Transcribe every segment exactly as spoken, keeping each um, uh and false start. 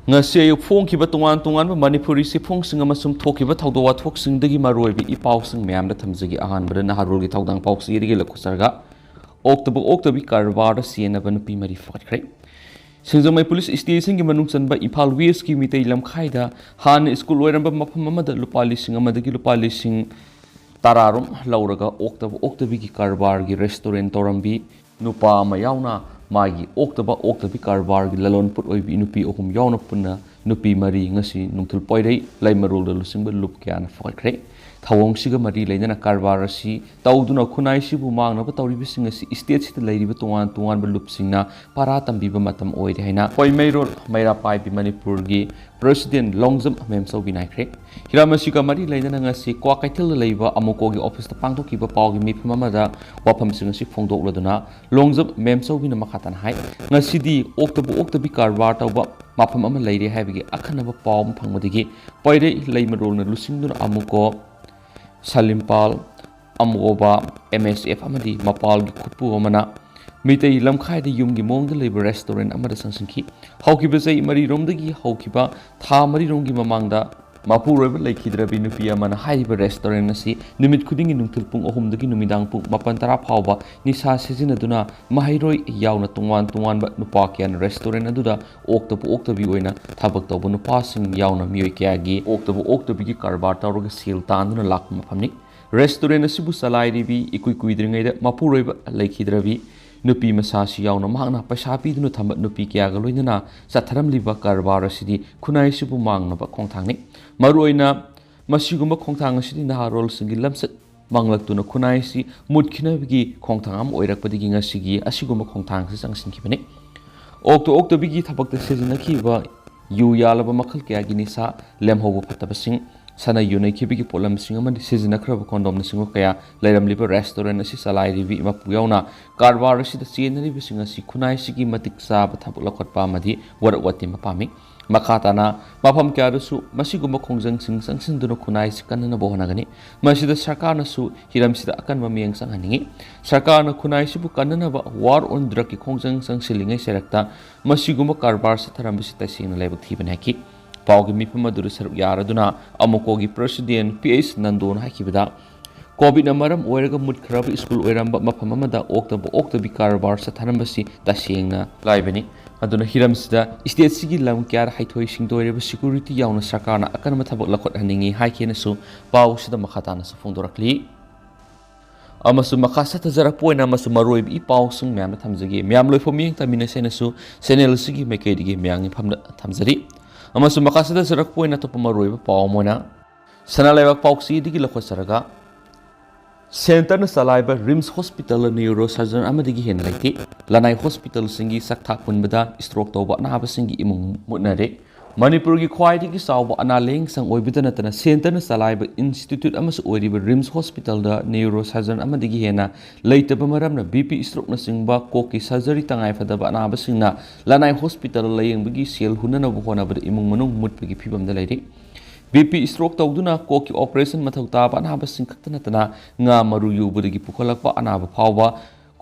ꯉꯁꯤ ꯑꯌꯨꯛ ꯐꯣꯡꯈꯤꯕ ꯇꯣꯉꯥꯟ ꯇꯣꯉꯥꯟꯕ ꯃꯅꯤꯄꯨꯔꯤ ꯆꯦꯐꯣꯡꯁꯤꯡ ꯑꯃꯁꯨꯡ ꯊꯣꯛꯈꯤꯕ ꯊꯧꯗꯣꯛ ꯋꯥꯊꯣꯛꯁꯤꯡꯗꯒꯤ ꯃꯔꯨꯑꯣꯏꯕ ꯏ ꯄꯥꯎꯁꯤꯡ ꯃꯌꯥꯝꯗ ꯊꯝꯖꯒꯦ꯫ ꯑꯍꯥꯟꯕꯗ ꯅꯍꯥꯔꯣꯜꯒꯤ ꯊꯧꯗꯥꯡ ꯄꯥꯎꯆꯦꯗꯒꯤ ꯂꯧꯈꯠꯆꯔꯒ, ꯑꯣꯛꯇꯕ ꯑꯣꯛꯇꯕꯤ ꯀꯔꯕꯥꯔꯗ ꯆꯦꯟꯅꯕ ꯅꯨꯄꯤ ꯃꯔꯤ ꯐꯥꯒꯠꯈ꯭ꯔꯦ꯫ ꯁꯤꯡꯖꯃꯩ ꯄꯨꯂꯤꯁ ꯁ꯭ꯇꯦꯁꯟꯒꯤ ꯃꯅꯨꯡ ꯆꯟꯕ ꯏꯝꯐꯥꯜ ꯋꯦꯁꯀꯤ ꯃꯤꯇꯩ ꯂꯝꯈꯥꯏꯗ ꯍꯥꯟꯅ ꯁ꯭ꯀꯨꯜ ꯑꯣꯏꯔꯝꯕ ꯃꯐꯝ ꯑꯃꯗ ꯂꯨꯄꯥ ꯂꯤꯁꯤꯡ ꯑꯃꯗꯒꯤ ꯂꯨꯄꯥ ꯂꯤꯁꯤꯡ ꯇꯔꯥꯔꯣꯝ ꯂꯧꯔꯒ ꯑꯣꯛꯇꯕ ꯑꯣꯛꯇꯕꯤꯒꯤ ꯀꯔꯕꯥꯔꯒꯤ ꯔꯦꯁꯇꯨꯔꯦꯟ ꯇꯧꯔꯝꯕꯤ ꯅꯨꯄꯥ ꯑꯃ ꯌꯥꯎꯅ ꯃꯥꯒꯤ ꯑꯣꯛꯇꯕ ꯑꯣꯛꯇꯕꯤ ꯀꯔꯕꯥꯔꯒꯤ ꯂꯂꯣꯟ ꯄꯣꯠ ꯑꯣꯏꯕꯤ ꯅꯨꯄꯤ ꯑꯍꯨꯝ ꯌꯥꯎꯅ ꯄꯨꯟꯅ ꯅꯨꯄꯤ ꯃꯔꯤ ꯉꯁꯤ ꯅꯨꯡꯊꯤꯜ ꯄꯣꯏꯔꯩ ꯂꯩꯃꯔꯣꯜꯗ ꯂꯨꯆꯤꯡꯕ ꯂꯨꯞ ꯀꯌꯥꯅ ꯐꯥꯒꯠꯈ꯭ꯔꯦ꯫ ꯊꯧꯑꯣꯡꯁꯤꯒ ꯃꯔꯤ ꯂꯩꯅꯅ ꯀꯔꯕꯥꯔ ꯑꯁꯤ ꯇꯧꯗꯨꯅ ꯈꯨꯟꯅꯥꯏꯁꯤꯕꯨ ꯃꯥꯡꯅꯕ ꯇꯧꯔꯤꯕꯁꯤꯡ ꯑꯁꯤ ꯁ꯭ꯇꯦꯠꯁꯤꯗ ꯂꯩꯔꯤꯕ ꯇꯣꯉꯥꯟ ꯇꯣꯉꯥꯟꯕ ꯂꯨꯞꯁꯤꯡꯅ ꯄꯥꯔꯥ ꯇꯝꯕꯤꯕ ꯃꯇꯝ ꯑꯣꯏꯔꯦ ꯍꯥꯏꯅ ꯈꯣꯏꯃꯩꯔꯣꯜ ꯃꯩꯔꯥ ꯄꯥꯏꯕꯤ ꯃꯅꯤꯄꯨꯔꯒꯤ ꯄ꯭ꯔꯦꯁꯤꯗꯦꯟ ꯂꯣꯡꯖꯝ ꯃꯦꯝꯆꯧꯕꯤꯅ ꯍꯥꯏꯈ꯭ꯔꯦ꯫ ꯍꯤꯔꯝ ꯑꯁꯤꯒ ꯃꯔꯤ ꯂꯩꯅꯅ ꯉꯁꯤ ꯀ꯭ꯋꯥꯀꯩꯊꯦꯜꯗ ꯂꯩꯕ ꯑꯃꯨꯀꯣꯒꯤ ꯑꯣꯐꯤꯁꯇ ꯄꯥꯡꯊꯣꯛꯈꯤꯕ ꯄꯥꯎꯒꯤ ꯃꯤꯐꯝ ꯑꯃꯗ ꯋꯥꯐꯝꯁꯤꯡ ꯑꯁꯤ ꯐꯣꯡꯗꯣꯛꯂꯗꯨꯅ ꯂꯣꯡꯖꯝ ꯃꯦꯝꯆꯧꯕꯤꯅ ꯃꯈꯥ ꯇꯥꯅ ꯍꯥꯏ, ꯉꯁꯤꯗꯤ ꯑꯣꯛꯇꯕ ꯑꯣꯛꯇꯕꯤ ꯀꯔꯕꯥꯔ ꯇꯧꯕ ꯃꯐꯝ ꯑꯃ ꯂꯩꯔꯦ ꯍꯥꯏꯕꯒꯤ ꯑꯈꯟꯅꯕ ꯄꯥꯎ ꯑꯃ ꯐꯪꯕꯗꯒꯤ ꯄꯣꯏꯔꯩ ꯂꯩꯃꯔꯣꯜꯅ ꯂꯨꯆꯤꯡꯗꯨꯅ ꯑꯃꯨꯀꯣ, ꯁꯂꯤꯝꯄꯥꯜ, ꯑꯃꯣꯕ, ꯑꯦꯝ ꯑꯦꯁ ꯑꯦꯐ ꯑꯃꯗꯤ ꯃꯄꯥꯜꯒꯤ ꯈꯨꯠꯄꯨ ꯑꯃꯅ ꯃꯤꯇꯩ ꯂꯝꯈꯥꯏꯗ ꯌꯨꯝꯒꯤ ꯃꯑꯣꯡꯗ ꯂꯩꯕ ꯔꯦꯁꯇꯨꯔꯦꯟ ꯑꯃꯗ ꯆꯪꯁꯤꯟꯈꯤ꯫ ꯍꯧꯈꯤꯕ ꯆꯍꯤ ꯃꯔꯤꯔꯣꯝꯗꯒꯤ ꯍꯧꯈꯤꯕ ꯊꯥ ꯃꯔꯤꯔꯣꯝꯒꯤ ꯃꯃꯥꯡꯗ ꯃꯄꯨꯔꯣꯏꯕ ꯂꯩꯈꯤꯗ꯭ꯔꯕꯤ ꯅꯨꯄꯤ ꯑꯃꯅ ꯍꯥꯏꯔꯤꯕ ꯔꯦꯁꯇꯨꯔꯦꯟ ꯑꯁꯤ ꯅꯨꯃꯤꯠ ꯈꯨꯗꯤꯡꯒꯤ ꯅꯨꯡꯊꯤꯜ ꯄꯨꯡ ꯑꯍꯨꯝꯗꯒꯤ ꯅꯨꯃꯤꯗꯥꯡ ꯄꯨꯡ ꯃꯥꯄꯟ ꯇꯔꯥ ꯐꯥꯎꯕ ꯅꯤꯁꯥ ꯁꯤꯖꯤꯟꯅꯗꯨꯅ ꯃꯍꯩꯔꯣꯏ ꯌꯥꯎꯅ ꯇꯣꯉꯥꯟ ꯇꯣꯉꯥꯟꯕ ꯅꯨꯄꯥ ꯀꯌꯥꯅ ꯔꯦꯁꯇꯨꯔꯦꯟ ꯑꯗꯨꯗ ꯑꯣꯛꯇꯕ ꯑꯣꯛꯇꯕꯤ ꯑꯣꯏꯅ ꯊꯕꯛ ꯇꯧꯕ ꯅꯨꯄꯥꯁꯤꯡ ꯌꯥꯎꯅ ꯃꯤꯑꯣꯏ ꯀꯌꯥꯒꯤ ꯑꯣꯛꯇꯕ ꯑꯣꯛꯇꯕꯤꯒꯤ ꯀꯔꯕꯥꯔ ꯇꯧꯔꯒ ꯁꯦꯜ ꯇꯥꯟꯗꯨꯅ ꯂꯥꯛꯄ ꯃꯐꯝꯅꯤ꯫ ꯔꯦꯁꯇꯨꯔꯦꯟ ꯑꯁꯤꯕꯨ ꯆꯂꯥꯏꯔꯤꯕꯤ ꯏꯀꯨꯏ ꯀꯨꯏꯗ꯭ꯔꯤꯉꯩꯗ ꯃꯄꯨꯔꯣꯏꯕ ꯂꯩꯈꯤꯗ꯭ꯔꯕꯤ ꯅꯨꯄꯤ ꯃꯆꯥꯁꯤ ꯌꯥꯎꯅ ꯃꯍꯥꯛꯅ ꯄꯩꯁꯥ ꯄꯤꯗꯨꯅ ꯊꯝꯕ ꯅꯨꯄꯤ ꯀꯌꯥꯒ ꯂꯣꯏꯅꯅ ꯆꯠꯊꯔꯝꯂꯤꯕ ꯀꯔꯕꯥꯔ ꯑꯁꯤꯗꯤ ꯈꯨꯟꯅꯥꯏꯁꯤꯕꯨ ꯃꯥꯡꯅꯕ ꯈꯣꯡꯊꯥꯡꯅꯤ꯫ ꯃꯔꯨꯑꯣꯏꯅ ꯃꯁꯤꯒꯨꯝꯕ ꯈꯣꯡꯊꯥꯡ ꯑꯁꯤꯗꯤ ꯅꯍꯥꯔꯣꯜꯁꯤꯡꯒꯤ ꯂꯝꯆꯠ ꯃꯥꯡꯂꯛꯇꯨꯅ ꯈꯨꯟꯅꯥꯏꯁꯤ ꯃꯨꯠꯈꯤꯅꯕꯒꯤ ꯈꯣꯡꯊꯥꯡ ꯑꯃ ꯑꯣꯏꯔꯛꯄꯗꯒꯤ ꯉꯁꯤꯒꯤ ꯑꯁꯤꯒꯨꯝꯕ ꯈꯣꯡꯊꯥꯡꯁꯤ ꯆꯪꯁꯤꯟꯈꯤꯕꯅꯤ꯫ ꯑꯣꯛꯇ ꯑꯣꯛꯇꯕꯤꯒꯤ ꯊꯕꯛꯇ ꯁꯤꯖꯤꯟꯅꯈꯤꯕ ꯌꯨ ꯌꯥꯜꯂꯕ ꯃꯈꯜ ꯀꯌꯥꯒꯤ ꯅꯤꯁꯥ, ꯂꯦꯝꯍꯧꯕ ꯐꯠꯇꯕꯁꯤꯡ, ꯁꯥꯟꯅ ꯌꯣꯟꯅꯈꯤꯕꯒꯤ ꯄꯣꯠꯂꯝꯁꯤꯡ ꯑꯃꯗꯤ ꯁꯤꯖꯤꯟꯅꯈ꯭ꯔꯕ ꯀꯣꯟꯗꯣꯝꯅꯆꯤꯡꯕ ꯀꯌꯥ ꯂꯩꯔꯝꯂꯤꯕ ꯔꯦꯁꯇꯨꯔꯦꯟ ꯑꯁꯤ ꯆꯂꯥꯏꯔꯤꯕꯤ ꯃꯄꯨ ꯌꯥꯎꯅ ꯀꯔꯕꯥꯔ ꯑꯁꯤꯗ ꯆꯦꯟꯅꯔꯤꯕꯁꯤꯡ ꯑꯁꯤ ꯈꯨꯟꯅꯥꯏꯁꯤꯒꯤ ꯃꯇꯤꯛ ꯆꯥꯕ ꯊꯕꯛ ꯂꯧꯈꯠꯄ ꯑꯃꯗꯤ ꯋꯥꯔꯛ ꯋꯥꯇꯦꯝꯕ ꯄꯥꯝꯃꯤ꯫ ꯃꯈꯥ ꯇꯥꯅ ꯃꯐꯝ ꯀꯌꯥꯗꯁꯨ ꯃꯁꯤꯒꯨꯝꯕ ꯈꯣꯡꯖꯪꯁꯤꯡ ꯆꯪꯁꯤꯟꯗꯨꯅ ꯈꯨꯟꯅꯥꯏꯁꯤ ꯀꯟꯅꯅꯕ ꯍꯣꯠꯅꯒꯅꯤ꯫ ꯃꯁꯤꯗ ꯁꯔꯀꯥꯔꯅꯁꯨ ꯍꯤꯔꯝꯁꯤꯗ ꯑꯀꯟꯕ ꯃꯤꯠꯌꯦꯡ ꯆꯪꯍꯟꯅꯤꯡꯏ꯫ ꯁꯔꯀꯥꯔꯅ ꯈꯨꯟꯅꯥꯏꯁꯤꯕꯨ ꯀꯟꯅꯅꯕ ꯋꯥꯔ ꯑꯣꯟ ꯗ꯭ꯔꯒꯀꯤ ꯈꯣꯡꯖꯪ ꯆꯪꯁꯤꯜꯂꯤꯉꯩ ꯆꯩꯔꯛꯇ ꯃꯁꯤꯒꯨꯝꯕ ꯀꯔꯕꯥꯔ ꯆꯠꯊꯔꯝꯕꯁꯤ ꯇꯁꯦꯡꯅ ꯂꯥꯏꯕꯛ ꯊꯤꯕꯅꯤ ꯍꯥꯏꯈꯤ꯫ ꯄꯥꯎꯒꯤ ꯃꯤꯐꯝ ꯑꯗꯨꯗ ꯁꯔꯨꯛ ꯌꯥꯔꯗꯨꯅ ꯑꯃꯨꯀꯣꯒꯤ ꯄ꯭ꯔꯦꯁꯤꯗꯦꯟ ꯄꯤ ꯑꯩꯆ ꯅꯟꯗꯣꯅ ꯍꯥꯏꯈꯤꯕꯗ, ꯀꯣꯚꯤꯗꯅ ꯃꯔꯝ ꯑꯣꯏꯔꯒ ꯃꯨꯠꯈ꯭ꯔꯕ ꯁ꯭ꯀꯨꯜ ꯑꯣꯏꯔꯝꯕ ꯃꯐꯝ ꯑꯃꯗ ꯑꯣꯛꯇꯕ ꯑꯣꯛꯇꯕꯤ ꯀꯔꯕꯥꯔ ꯆꯠꯊꯔꯝꯕꯁꯤ ꯇꯁꯦꯡꯅ ꯂꯥꯏꯕꯅꯤ꯫ ꯑꯗꯨꯅ ꯍꯤꯔꯝꯁꯤꯗ ꯁ꯭ꯇꯦꯠꯁꯤꯒꯤ ꯂꯝ ꯀꯌꯥꯗ ꯍꯩꯊꯣꯏ ꯁꯤꯡꯊꯣꯏꯔꯕ ꯁꯦꯀ꯭ꯌꯨꯔꯤꯇꯤ ꯌꯥꯎꯅ ꯁꯔꯀꯥꯔꯅ ꯑꯀꯟꯕ ꯊꯕꯛ ꯂꯧꯈꯠꯍꯟꯅꯤꯡꯏ ꯍꯥꯏꯈꯤꯅꯁꯨ ꯄꯥꯎꯁꯤꯗ ꯃꯈꯥ ꯇꯥꯅꯁꯨ ꯐꯣꯡꯗꯣꯔꯛꯂꯤ꯫ ꯑꯃꯁꯨꯡ ꯃꯈꯥ ꯆꯠꯊꯖꯔꯛꯄ ꯑꯣꯏꯅ ꯑꯃꯁꯨꯡ ꯃꯔꯨꯑꯣꯏꯕ ꯏ ꯄꯥꯎꯁꯤꯡ ꯃꯌꯥꯝꯗ ꯊꯝꯖꯒꯦ꯫ ꯃꯌꯥꯝ ꯂꯣꯏꯐꯝ ꯃꯤꯠꯌꯦꯡ ꯇꯝꯃꯤꯟꯅꯁꯦꯅꯁꯨ ꯆꯦꯅꯦꯜ ꯑꯁꯤꯒꯤ ꯃꯥꯏꯀꯩꯗꯒꯤ ꯃꯌꯥꯝꯒꯤ ꯐꯝꯗ ꯊꯝꯖꯔꯤ꯫ ꯑꯃꯁꯨꯡ ꯃꯈꯥ ꯆꯠꯊꯖꯔꯛꯄ ꯑꯣꯏꯅ ꯑꯇꯣꯞꯄ ꯃꯔꯨꯑꯣꯏꯕ ꯄꯥꯎ ꯑꯃ ꯑꯣꯏꯅ ꯁꯅꯥ ꯂꯩꯕꯥꯛ ꯄꯥꯎꯆꯦꯗꯒꯤ ꯂꯧꯈꯠꯆꯔꯒ, ꯁꯦꯟꯇꯔꯅ ꯆꯂꯥꯏꯕ ꯔꯤꯝꯁ ꯍꯣꯁꯄꯤꯇꯥꯜꯗ ꯅ꯭ꯌꯨꯔꯣ ꯁꯔꯖꯟ ꯑꯃꯗꯒꯤ ꯍꯦꯟꯅ ꯂꯩꯇꯦ꯫ ꯂꯅꯥꯏ ꯍꯣꯁꯄꯤꯇꯥꯜꯁꯤꯡꯒꯤ ꯆꯥꯛꯊꯥꯛ ꯄꯨꯟꯕꯗ ꯁ꯭ꯇ꯭ꯔꯣꯛ ꯇꯧꯕ ꯑꯅꯥꯕꯁꯤꯡꯒꯤ ꯏꯃꯨꯡ ꯃꯨꯠꯅꯔꯦ꯫ ꯃꯅꯤꯄꯨꯔꯒꯤ ꯈ꯭ꯋꯥꯏꯗꯒꯤ ꯆꯥꯎꯕ ꯑꯅꯥ ꯂꯥꯌꯦꯡ ꯁꯪ ꯑꯣꯏꯕꯇ ꯅꯠꯇꯅ ꯁꯦꯟꯇꯔꯅ ꯆꯂꯥꯏꯕ ꯏꯟꯁꯇꯤꯇ꯭ꯌꯨꯠ ꯑꯃꯁꯨ ꯑꯣꯏꯔꯤꯕ ꯔꯤꯝꯁ ꯍꯣꯁꯄꯤꯇꯥꯜꯗ ꯅ꯭ꯌꯨꯔꯣ ꯁꯔꯖꯟ ꯑꯃꯗꯒꯤ ꯍꯦꯟꯅ ꯂꯩꯇꯕ ꯃꯔꯝꯅ ꯕꯤ ꯄꯤ ꯁ꯭ꯇ꯭ꯔꯣꯛꯅꯆꯤꯡꯕ ꯀꯣꯛꯀꯤ ꯁꯔꯖꯔꯤ ꯇꯉꯥꯏꯐꯗꯕ ꯑꯅꯥꯕꯁꯤꯡꯅ ꯂꯅꯥꯏ ꯍꯣꯁꯄꯤꯇꯥꯜꯗ ꯂꯥꯌꯦꯡꯕꯒꯤ ꯁꯦꯜ ꯍꯨꯟꯅꯅꯕ ꯍꯣꯠꯅꯕꯗ ꯏꯃꯨꯡ ꯃꯅꯨꯡ ꯃꯨꯠꯄꯒꯤ ꯐꯤꯕꯝꯗ ꯂꯩꯔꯤ꯫ ꯕꯤ ꯄꯤ ꯁ꯭ꯇ꯭ꯔꯣꯛ ꯇꯧꯗꯨꯅ ꯀꯣꯛꯀꯤ ꯑꯣꯄꯔꯦꯁꯟ ꯃꯊꯧ ꯇꯥꯕ ꯑꯅꯥꯕꯁꯤꯡ ꯈꯛꯇ ꯅꯠꯇꯅ ꯉꯥ ꯃꯔꯨ ꯌꯨꯕꯗꯒꯤ ꯄꯨꯈꯠꯂꯛꯄ ꯑꯅꯥꯕ ꯐꯥꯎꯕ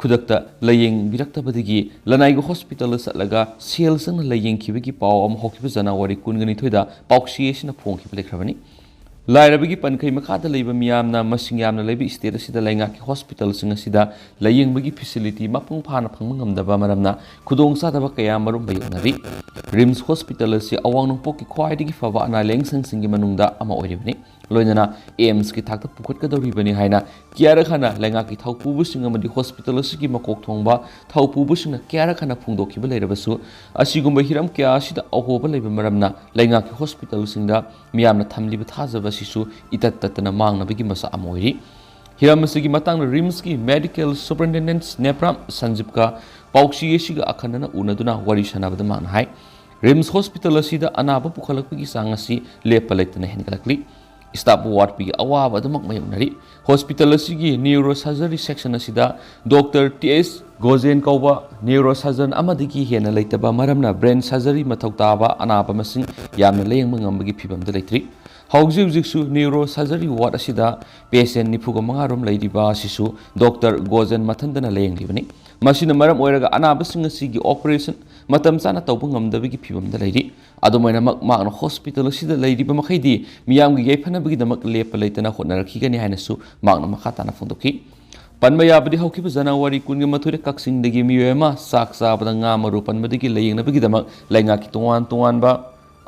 ꯈꯨꯗꯛꯇ ꯂꯥꯌꯦꯡꯕꯤꯔꯛꯇꯕꯗꯒꯤ ꯂꯅꯥꯏꯒꯤ ꯍꯣꯁꯄꯤꯇꯥꯜꯗ ꯆꯠꯂꯒ ꯁꯦꯜ ꯆꯪꯅ ꯂꯥꯌꯦꯡꯈꯤꯕꯒꯤ ꯄꯥꯎ ꯑꯃ ꯍꯧꯈꯤꯕ ꯖꯅꯋꯥꯔꯤ ꯀꯨꯟꯒ ꯅꯤꯊꯣꯏꯗ ꯄꯥꯎꯆꯦ ꯑꯁꯤꯅ ꯐꯣꯡꯈꯤꯕ ꯂꯩꯈ꯭ꯔꯕꯅꯤ꯫ ꯂꯥꯏꯔꯕꯒꯤ ꯄꯟꯈꯩ ꯃꯈꯥꯗ ꯂꯩꯕ ꯃꯤꯌꯥꯝꯅ ꯃꯁꯤꯡ ꯌꯥꯝꯅ ꯂꯩꯕ ꯁ꯭ꯇꯦꯠ ꯑꯁꯤꯗ ꯂꯩꯉꯥꯛꯀꯤ ꯍꯣꯁꯄꯤꯇꯥꯜꯁꯤꯡ ꯑꯁꯤꯗ ꯂꯥꯌꯦꯡꯕꯒꯤ ꯐꯦꯁꯤꯂꯤꯇꯤ ꯃꯄꯨꯡ ꯐꯥꯅ ꯐꯪꯕ ꯉꯝꯗꯕ ꯃꯔꯝꯅ ꯈꯨꯗꯣꯡꯆꯥꯗꯕ ꯀꯌꯥ ꯑꯃꯔꯣꯝ ꯃꯥꯌꯣꯛꯅꯔꯤ꯫ ꯔꯤꯝꯁ ꯍꯣꯁꯄꯤꯇꯥꯜ ꯑꯁꯤ ꯑꯋꯥꯡ ꯅꯣꯡꯄꯣꯛꯀꯤ ꯈ꯭ꯋꯥꯏꯗꯒꯤ ꯐꯕ ꯑꯅꯥ ꯂꯥꯌꯦꯡ ꯁꯪꯁꯤꯡꯒꯤ ꯃꯅꯨꯡꯗ ꯑꯃ ꯑꯣꯏꯔꯤꯕꯅꯤ꯫ ꯂꯣꯏꯅꯅ ꯑꯦꯝꯁꯀꯤ ꯊꯥꯛꯇ ꯄꯨꯈꯠꯀꯗꯧꯔꯤꯕꯅꯤ ꯍꯥꯏꯅ ꯀꯌꯥꯔꯛ ꯍꯟꯅ ꯂꯩꯉꯥꯛꯀꯤ ꯊꯧꯄꯨꯕꯁꯤꯡ ꯑꯃꯗꯤ ꯍꯣꯁꯄꯤꯇꯥꯜ ꯑꯁꯤꯒꯤ ꯃꯀꯣꯛ ꯊꯣꯡꯕ ꯊꯧꯄꯨꯕꯁꯤꯡꯅ ꯀꯌꯥꯔꯛ ꯍꯟꯅ ꯐꯣꯡꯗꯣꯛꯈꯤꯕ ꯂꯩꯔꯕꯁꯨ, ꯑꯁꯤꯒꯨꯝꯕ ꯍꯤꯔꯝ ꯀꯌꯥ ꯑꯁꯤꯗ ꯑꯍꯣꯕ ꯂꯩꯕ ꯃꯔꯝꯅ ꯂꯩꯉꯥꯛꯀꯤ ꯍꯣꯁꯄꯤꯇꯥꯜꯁꯤꯡꯗ ꯃꯤꯌꯥꯝꯅ ꯊꯝꯂꯤꯕ ꯊꯥꯖꯕ ꯑꯁꯤꯁꯨ ꯏꯇꯠ ꯇꯠꯇꯅ ꯃꯥꯡꯅꯕꯒꯤ ꯃꯆꯥꯛ ꯑꯃ ꯑꯣꯏꯔꯤ꯫ ꯍꯤꯔꯝ ꯑꯁꯤꯒꯤ ꯃꯇꯥꯡꯗ ꯔꯤꯝꯁꯀꯤ ꯃꯦꯗꯤꯀꯦꯜ ꯁꯨꯄꯔꯤꯟꯇꯦꯟꯗꯦꯟꯠ ꯅꯦꯄ꯭ꯔꯥꯝ ꯁꯟꯖꯤꯞꯀ ꯄꯥꯎꯆꯦ ꯑꯁꯤꯒ ꯑꯈꯟꯅꯅ ꯎꯅꯗꯨꯅ ꯋꯥꯔꯤ ꯁꯥꯟꯅꯕꯗ ꯃꯍꯥꯛꯅ ꯍꯥꯏ, ꯔꯤꯝꯁ ꯍꯣꯁꯄꯤꯇꯥꯜ ꯑꯁꯤꯗ ꯑꯅꯥꯕ ꯄꯨꯈꯠꯂꯛꯄꯒꯤ ꯆꯥꯡ ꯑꯁꯤ ꯂꯦꯞꯄ ꯂꯩꯇꯅ ꯍꯦꯟꯒꯠꯂꯛꯂꯤ꯫ staff ꯋꯥꯠꯄꯒꯤ ꯑꯋꯥꯕ ꯑꯗꯨꯃꯛ ꯃꯥꯌꯣꯛꯅꯔꯤ꯫ ꯍꯣꯁꯄꯤꯇꯥꯜ ꯑꯁꯤꯒꯤ ꯅ꯭ꯌꯨꯔꯣ ꯁꯔꯖꯔꯤ ꯁꯦꯛꯁꯟ ꯑꯁꯤꯗ ꯗꯣꯛꯇꯔ ꯇꯤ ꯑꯦꯁ ꯒꯣꯖꯦꯟ ꯀꯧꯕ ꯅ꯭ꯌꯨꯔꯣ ꯁꯔꯖꯟ ꯑꯃꯗꯒꯤ ꯍꯦꯟꯅ ꯂꯩꯇꯕ ꯃꯔꯝꯅ ꯕ꯭ꯔꯦꯟ ꯁꯔꯖꯔꯤ ꯃꯊꯧ ꯇꯥꯕ ꯑꯅꯥꯕ ꯃꯁꯤꯡ ꯌꯥꯝꯅ ꯂꯥꯌꯦꯡꯕ ꯉꯝꯕꯒꯤ ꯐꯤꯚꯝꯗ ꯂꯩꯇ꯭ꯔꯤ꯫ ꯍꯧꯖꯤꯛ ꯍꯧꯖꯤꯛꯁꯨ ꯅ꯭ꯌꯨꯔꯣ ꯁꯔꯖꯔꯤ ꯋꯥꯔꯗ ꯑꯁꯤꯗ ꯄꯦꯁꯦꯟ ꯅꯤꯐꯨꯒ ꯃꯉꯥ ꯔꯣꯝ ꯂꯩꯔꯤꯕ ꯑꯁꯤꯁꯨ ꯗꯣꯛꯇꯔ ꯒꯣꯖꯦꯟ ꯃꯊꯟꯇꯅ ꯂꯥꯌꯦꯡꯂꯤꯕꯅꯤ꯫ ꯃꯁꯤꯅ ꯃꯔꯝ ꯑꯣꯏꯔꯒ ꯑꯅꯥꯕꯁꯤꯡ ꯑꯁꯤꯒꯤ ꯑꯣꯄꯔꯦꯁꯟ ꯃꯇꯝ ꯆꯥꯅ ꯇꯧꯕ ꯉꯝꯗꯕꯒꯤ ꯐꯤꯚꯝꯗ ꯂꯩꯔꯤ꯫ ꯑꯗꯨꯃꯥꯏꯅꯃꯛ ꯃꯍꯥꯛꯅ ꯍꯣꯁꯄꯤꯇꯥꯜ ꯑꯁꯤꯗ ꯂꯩꯔꯤꯕ ꯃꯈꯩꯗꯤ ꯃꯤꯌꯥꯝꯒꯤ ꯌꯥꯏꯐꯅꯕꯒꯤꯗꯃꯛ ꯂꯦꯞꯄ ꯂꯩꯇꯅ ꯍꯣꯠꯅꯔꯛꯈꯤꯒꯅꯤ ꯍꯥꯏꯅꯁꯨ ꯃꯍꯥꯛꯅ ꯃꯈꯥ ꯇꯥꯅ ꯐꯣꯡꯗꯣꯛꯈꯤ꯫ ꯄꯟꯕ ꯌꯥꯕꯗꯤ ꯍꯧꯈꯤꯕ ꯖꯅꯋꯥꯔꯤ ꯀꯨꯟꯒ ꯃꯥꯊꯣꯏꯗ ꯀꯛꯆꯤꯡꯗꯒꯤ ꯃꯤꯑꯣꯏ ꯑꯃ ꯆꯥꯛ ꯆꯥꯕꯗ ꯉꯥ ꯃꯔꯨ ꯄꯟꯕꯗꯒꯤ ꯂꯥꯌꯦꯡꯅꯕꯒꯤꯗꯃꯛ ꯂꯩꯉꯥꯛꯀꯤ ꯇꯣꯉꯥꯟ ꯇꯣꯉꯥꯟꯕ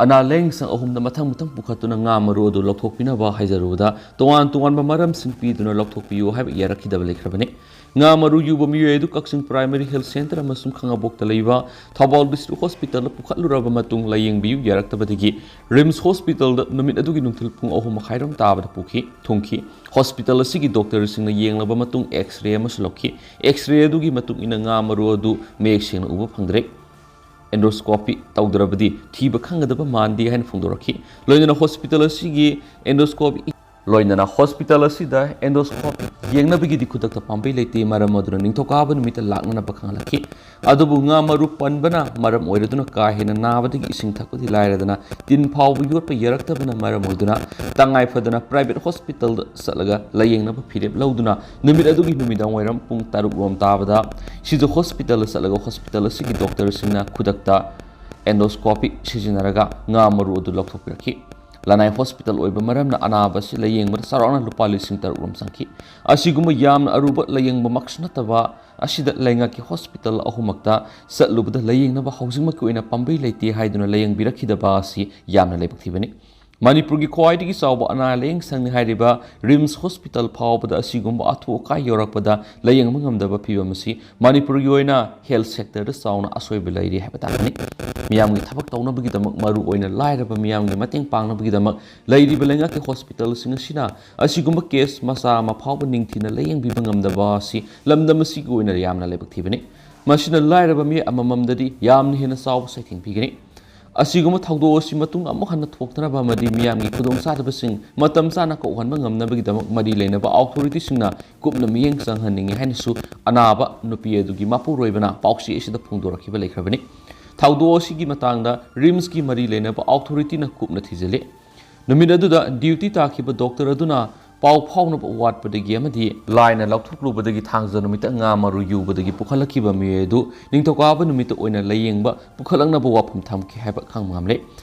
ꯑꯅꯥ ꯂꯥꯌꯦꯡꯁꯪ ꯑꯍꯨꯝꯗ ꯃꯊꯪ ꯃꯊꯪ ꯄꯨꯈꯠꯇꯨꯅ ꯉꯥ ꯃꯔꯨ ꯑꯗꯨ ꯂꯧꯊꯣꯛꯄꯤꯅꯕ ꯍꯥꯏꯖꯔꯨꯕꯗ ꯇꯣꯉꯥꯟ ꯇꯣꯉꯥꯟꯕ ꯃꯔꯝꯁꯤꯡ ꯄꯤꯗꯨꯅ ꯂꯧꯊꯣꯛꯄꯤꯌꯨ ꯍꯥꯏꯕ ꯌꯥꯔꯛꯈꯤꯗꯕ ꯂꯩꯈ꯭ꯔꯕꯅꯤ꯫ ꯉꯥ ꯃꯔꯨ ꯌꯨꯕ ꯃꯤꯑꯣꯏ ꯑꯗꯨ ꯀꯛꯆꯤꯡ ꯄ꯭ꯔꯥꯏꯃꯔꯤ ꯍꯦꯜꯊ ꯁꯦꯟꯇꯔ ꯑꯃꯁꯨꯡ ꯈꯥꯉꯕꯣꯛꯇ ꯂꯩꯕ ꯊꯧꯕꯥꯜ ꯗꯤꯁꯇ꯭ꯔꯤꯛ ꯍꯣꯁꯄꯤꯇꯥꯜꯗ ꯄꯨꯈꯠꯂꯨꯔꯕ ꯃꯇꯨꯡ ꯂꯥꯌꯦꯡꯕꯤꯌꯨ ꯌꯥꯔꯛꯇꯕꯗꯒꯤ ꯔꯤꯝꯁ ꯍꯣꯁꯄꯤꯇꯥꯜꯗ ꯅꯨꯃꯤꯠ ꯑꯗꯨꯒꯤ ꯅꯨꯡꯊꯤꯜ ꯄꯨꯡ ꯑꯍꯨꯝ ꯃꯈꯥꯏꯔꯣꯝ ꯇꯥꯕꯗ ꯄꯨꯈꯤ, ꯊꯨꯡꯈꯤ꯫ ꯍꯣꯁꯄꯤꯇꯥꯜ ꯑꯁꯤꯒꯤ ꯗꯣꯛꯇꯔꯁꯤꯡꯅ ꯌꯦꯡꯂꯕ ꯃꯇꯨꯡ ꯑꯦꯛꯁ ꯔꯦ ꯑꯃꯁꯨ ꯂꯧꯈꯤ꯫ ꯑꯦꯛꯁ ꯔꯦ ꯑꯗꯨꯒꯤ ꯃꯇꯨꯡ ꯏꯟꯅ ꯉꯥ ꯃꯔꯨ ꯑꯗꯨ ꯃꯌꯦꯛ ꯁꯦꯡꯅ ꯎꯕ ꯐꯪꯗ꯭ꯔꯦ꯫ ꯑꯦꯟꯗꯣꯁꯀꯣꯄꯤ ꯇꯧꯗ꯭ꯔꯕꯗꯤ ꯊꯤꯕ ꯈꯪꯒꯗꯕ ꯃꯥꯟꯗꯦ ꯍꯥꯏꯅ ꯐꯣꯡꯗꯣꯔꯛꯈꯤ꯫ ꯂꯣꯏꯅꯅ ꯍꯣꯁꯄꯤꯇꯥꯜ ꯑꯁꯤꯒꯤ ꯑꯦꯟꯗꯣꯁꯀꯣꯄꯤ ꯂꯣꯏꯅꯅ ꯍꯣꯁꯄꯤꯇꯥꯜ ꯑꯁꯤꯗ ꯑꯦꯟꯗꯣꯁꯀꯣꯄꯤ ꯌꯦꯡꯅꯕꯒꯤꯗꯤ ꯈꯨꯗꯛꯇ ꯄꯥꯝꯕꯩ ꯂꯩꯇꯦ, ꯃꯔꯝ ꯑꯗꯨꯅ ꯅꯤꯡꯊꯧꯀꯥꯕ ꯅꯨꯃꯤꯠꯇ ꯂꯥꯛꯅꯅꯕ ꯈꯪꯍꯜꯂꯛꯈꯤ꯫ ꯑꯗꯨꯕꯨ ꯉꯥ ꯃꯔꯨ ꯄꯟꯕꯅ ꯃꯔꯝ ꯑꯣꯏꯔꯗꯨꯅ ꯀꯥ ꯍꯦꯟꯅ ꯅꯥꯕꯗꯒꯤ ꯏꯁꯤꯡ ꯊꯛꯄꯗꯤ ꯂꯥꯏꯔꯗꯅ ꯇꯤꯟ ꯐꯥꯎꯕ ꯌꯣꯠꯄ ꯌꯥꯔꯛꯇꯕꯅ ꯃꯔꯝ ꯑꯣꯏꯗꯨꯅ ꯇꯉꯥꯏ ꯐꯗꯅ ꯄ꯭ꯔꯥꯏꯚꯦꯠ ꯍꯣꯁꯄꯤꯇꯥꯜꯗ ꯆꯠꯂꯒ ꯂꯥꯌꯦꯡꯅꯕ ꯐꯤꯔꯦꯞ ꯂꯧꯗꯨꯅ ꯅꯨꯃꯤꯠ ꯑꯗꯨꯒꯤ ꯅꯨꯃꯤꯗꯥꯡ ꯋꯥꯏꯔꯝ ꯄꯨꯡ ꯇꯔꯨꯛ ꯔꯣꯝ ꯇꯥꯕꯗ ꯁꯤꯖ ꯍꯣꯁꯄꯤꯇꯥꯜꯗ ꯆꯠꯂꯒ ꯍꯣꯁꯄꯤꯇꯥꯜ ꯑꯁꯤꯒꯤ ꯗꯣꯛꯇꯔꯁꯤꯡꯅ ꯈꯨꯗꯛꯇ ꯑꯦꯟꯗꯣꯁꯀꯣꯄꯤ ꯁꯤꯖꯤꯟꯅꯔꯒ ꯉꯥ ꯃꯔꯨ ꯑꯗꯨ ꯂꯧꯊꯣꯛꯄꯤꯔꯛꯈꯤ꯫ ꯂꯅꯥꯏ ꯍꯣꯁꯄꯤꯇꯥꯜ ꯑꯣꯏꯕ ꯃꯔꯝꯅ ꯑꯅꯥꯕ ꯑꯁꯤ ꯂꯥꯌꯦꯡꯕꯗ ꯆꯥꯎꯔꯥꯛꯅ ꯂꯨꯄꯥ ꯂꯤꯁꯤꯡ ꯇꯔꯨꯛ ꯔꯣꯝ ꯆꯪꯈꯤ꯫ ꯑꯁꯤꯒꯨꯝꯕ ꯌꯥꯝꯅ ꯑꯔꯨꯕ ꯂꯥꯌꯦꯡꯕꯃꯛꯁꯨ ꯅꯠꯇꯕ ꯑꯁꯤꯗ ꯂꯩꯉꯥꯛꯀꯤ ꯍꯣꯁꯄꯤꯇꯥꯜ ꯑꯍꯨꯝꯃꯛꯇ ꯆꯠꯂꯨꯕꯗ ꯂꯥꯌꯦꯡꯅꯕ ꯍꯧꯖꯤꯛꯃꯛꯀꯤ ꯑꯣꯏꯅ ꯄꯥꯝꯕꯩ ꯂꯩꯇꯦ ꯍꯥꯏꯗꯨꯅ ꯂꯥꯌꯦꯡꯕꯤꯔꯛꯈꯤꯗꯕ ꯑꯁꯤ ꯌꯥꯝꯅ ꯂꯥꯏꯕꯛ ꯊꯤꯕꯅꯤ꯫ ꯃꯅꯤꯄꯨꯔꯒꯤ ꯈ꯭ꯋꯥꯏꯗꯒꯤ ꯆꯥꯎꯕ ꯑꯅꯥ ꯂꯥꯌꯦꯡ ꯁꯪꯅꯤ ꯍꯥꯏꯔꯤꯕ ꯔꯤꯝꯁ ꯍꯣꯁꯄꯤꯇꯥꯜ ꯐꯥꯎꯕꯗ ꯑꯁꯤꯒꯨꯝꯕ ꯑꯊꯨ ꯑꯀꯥꯏ ꯌꯧꯔꯛꯄꯗ ꯂꯥꯌꯦꯡꯕ ꯉꯝꯗꯕ ꯐꯤꯚꯝ ꯑꯁꯤ ꯃꯅꯤꯄꯨꯔꯒꯤ ꯑꯣꯏꯅ ꯍꯦꯜꯊ ꯁꯦꯛꯇꯔꯗ ꯆꯥꯎꯅ ꯑꯁꯣꯏꯕ ꯂꯩꯔꯤ ꯍꯥꯏꯕ ꯇꯥꯕꯅꯤ꯫ ꯃꯤꯌꯥꯝꯒꯤ ꯊꯕꯛ ꯇꯧꯅꯕꯒꯤꯗꯃꯛ, ꯃꯔꯨ ꯑꯣꯏꯅ ꯂꯥꯏꯔꯕ ꯃꯤꯌꯥꯝꯒꯤ ꯃꯇꯦꯡ ꯄꯥꯡꯅꯕꯒꯤꯗꯃꯛ ꯂꯩꯔꯤꯕ ꯂꯩꯉꯥꯛꯀꯤ ꯍꯣꯁꯄꯤꯇꯥꯜꯁꯤꯡ ꯑꯁꯤꯅ ꯑꯁꯤꯒꯨꯝꯕ ꯀꯦꯁ ꯃꯆꯥ ꯑꯃ ꯐꯥꯎꯕ ꯅꯤꯡꯊꯤꯅ ꯂꯥꯌꯦꯡꯕꯤꯕ ꯉꯝꯗꯕ ꯑꯁꯤ ꯂꯝꯗꯝ ꯑꯁꯤꯒꯤ ꯑꯣꯏꯅ ꯌꯥꯝꯅ ꯂꯥꯏꯕꯛ ꯊꯤꯕꯅꯤ꯫ ꯃꯁꯤꯅ ꯂꯥꯏꯔꯕ ꯃꯤ ꯑꯃꯃꯝꯗꯗꯤ ꯌꯥꯝꯅ ꯍꯦꯟꯅ ꯆꯥꯎꯕ ꯆꯩꯊꯦꯡ ꯄꯤꯒꯅꯤ꯫ ꯑꯁꯤꯒꯨꯝꯕ ꯊꯧꯗꯣꯛ ꯑꯁꯤ ꯃꯇꯨꯡ ꯑꯃꯨꯛ ꯍꯟꯅ ꯊꯣꯛꯇꯅꯕ ꯑꯃꯗꯤ ꯃꯤꯌꯥꯝꯒꯤ ꯈꯨꯗꯣꯡꯆꯥꯗꯕꯁꯤꯡ ꯃꯇꯝ ꯆꯥꯅ ꯀꯣꯛꯍꯟꯕ ꯉꯝꯅꯕꯒꯤꯗꯃꯛ ꯃꯔꯤ ꯂꯩꯅꯕ ꯑꯣꯊꯣꯔꯤꯇꯤꯁꯤꯡꯅ ꯀꯨꯞꯅ ꯃꯤꯠꯌꯦꯡ ꯆꯪꯍꯟꯅꯤꯡꯏ ꯍꯥꯏꯅꯁꯨ ꯑꯅꯥꯕ ꯅꯨꯄꯤ ꯑꯗꯨꯒꯤ ꯃꯄꯨꯔꯣꯏꯕꯅ ꯄꯥꯎꯆꯦ ꯑꯁꯤꯗ ꯐꯣꯡꯗꯣꯔꯛꯈꯤꯕ ꯂꯩꯈ꯭ꯔꯕꯅꯤ꯫ ꯊꯧꯗꯣꯛ ꯑꯁꯤꯒꯤ ꯃꯇꯥꯡꯗ ꯔꯤꯝꯁꯀꯤ ꯃꯔꯤ ꯂꯩꯅꯕ ꯑꯣꯊꯣꯔꯤꯇꯤꯅ ꯀꯨꯞꯅ ꯊꯤꯖꯤꯜꯂꯤ꯫ ꯅꯨꯃꯤꯠ ꯑꯗꯨꯗ ꯗ꯭ꯌꯨꯇꯤ ꯇꯥꯈꯤꯕ ꯗꯣꯛꯇꯔ ꯑꯗꯨꯅ ꯄꯥꯎ ꯐꯥꯎꯅꯕ ꯋꯥꯠꯄꯗꯒꯤ ꯑꯃꯗꯤ ꯂꯥꯏꯅ ꯂꯧꯊꯣꯛꯂꯨꯕꯗꯒꯤ ꯊꯥꯡꯖ ꯅꯨꯃꯤꯠꯇ ꯉꯥ ꯃꯔꯨ ꯌꯨꯕꯗꯒꯤ ꯄꯨꯈꯠꯂꯛꯈꯤꯕ ꯃꯤꯑꯣꯏ ꯑꯗꯨ ꯅꯤꯡꯊꯧꯀꯥꯕ ꯅꯨꯃꯤꯠꯇ ꯑꯣꯏꯅ ꯂꯥꯌꯦꯡꯕ ꯄꯨꯈꯠꯂꯛꯅꯕ ꯋꯥꯐꯝ ꯊꯝꯈꯤ ꯍꯥꯏꯕ ꯈꯪꯕ ꯉꯝꯂꯦ꯫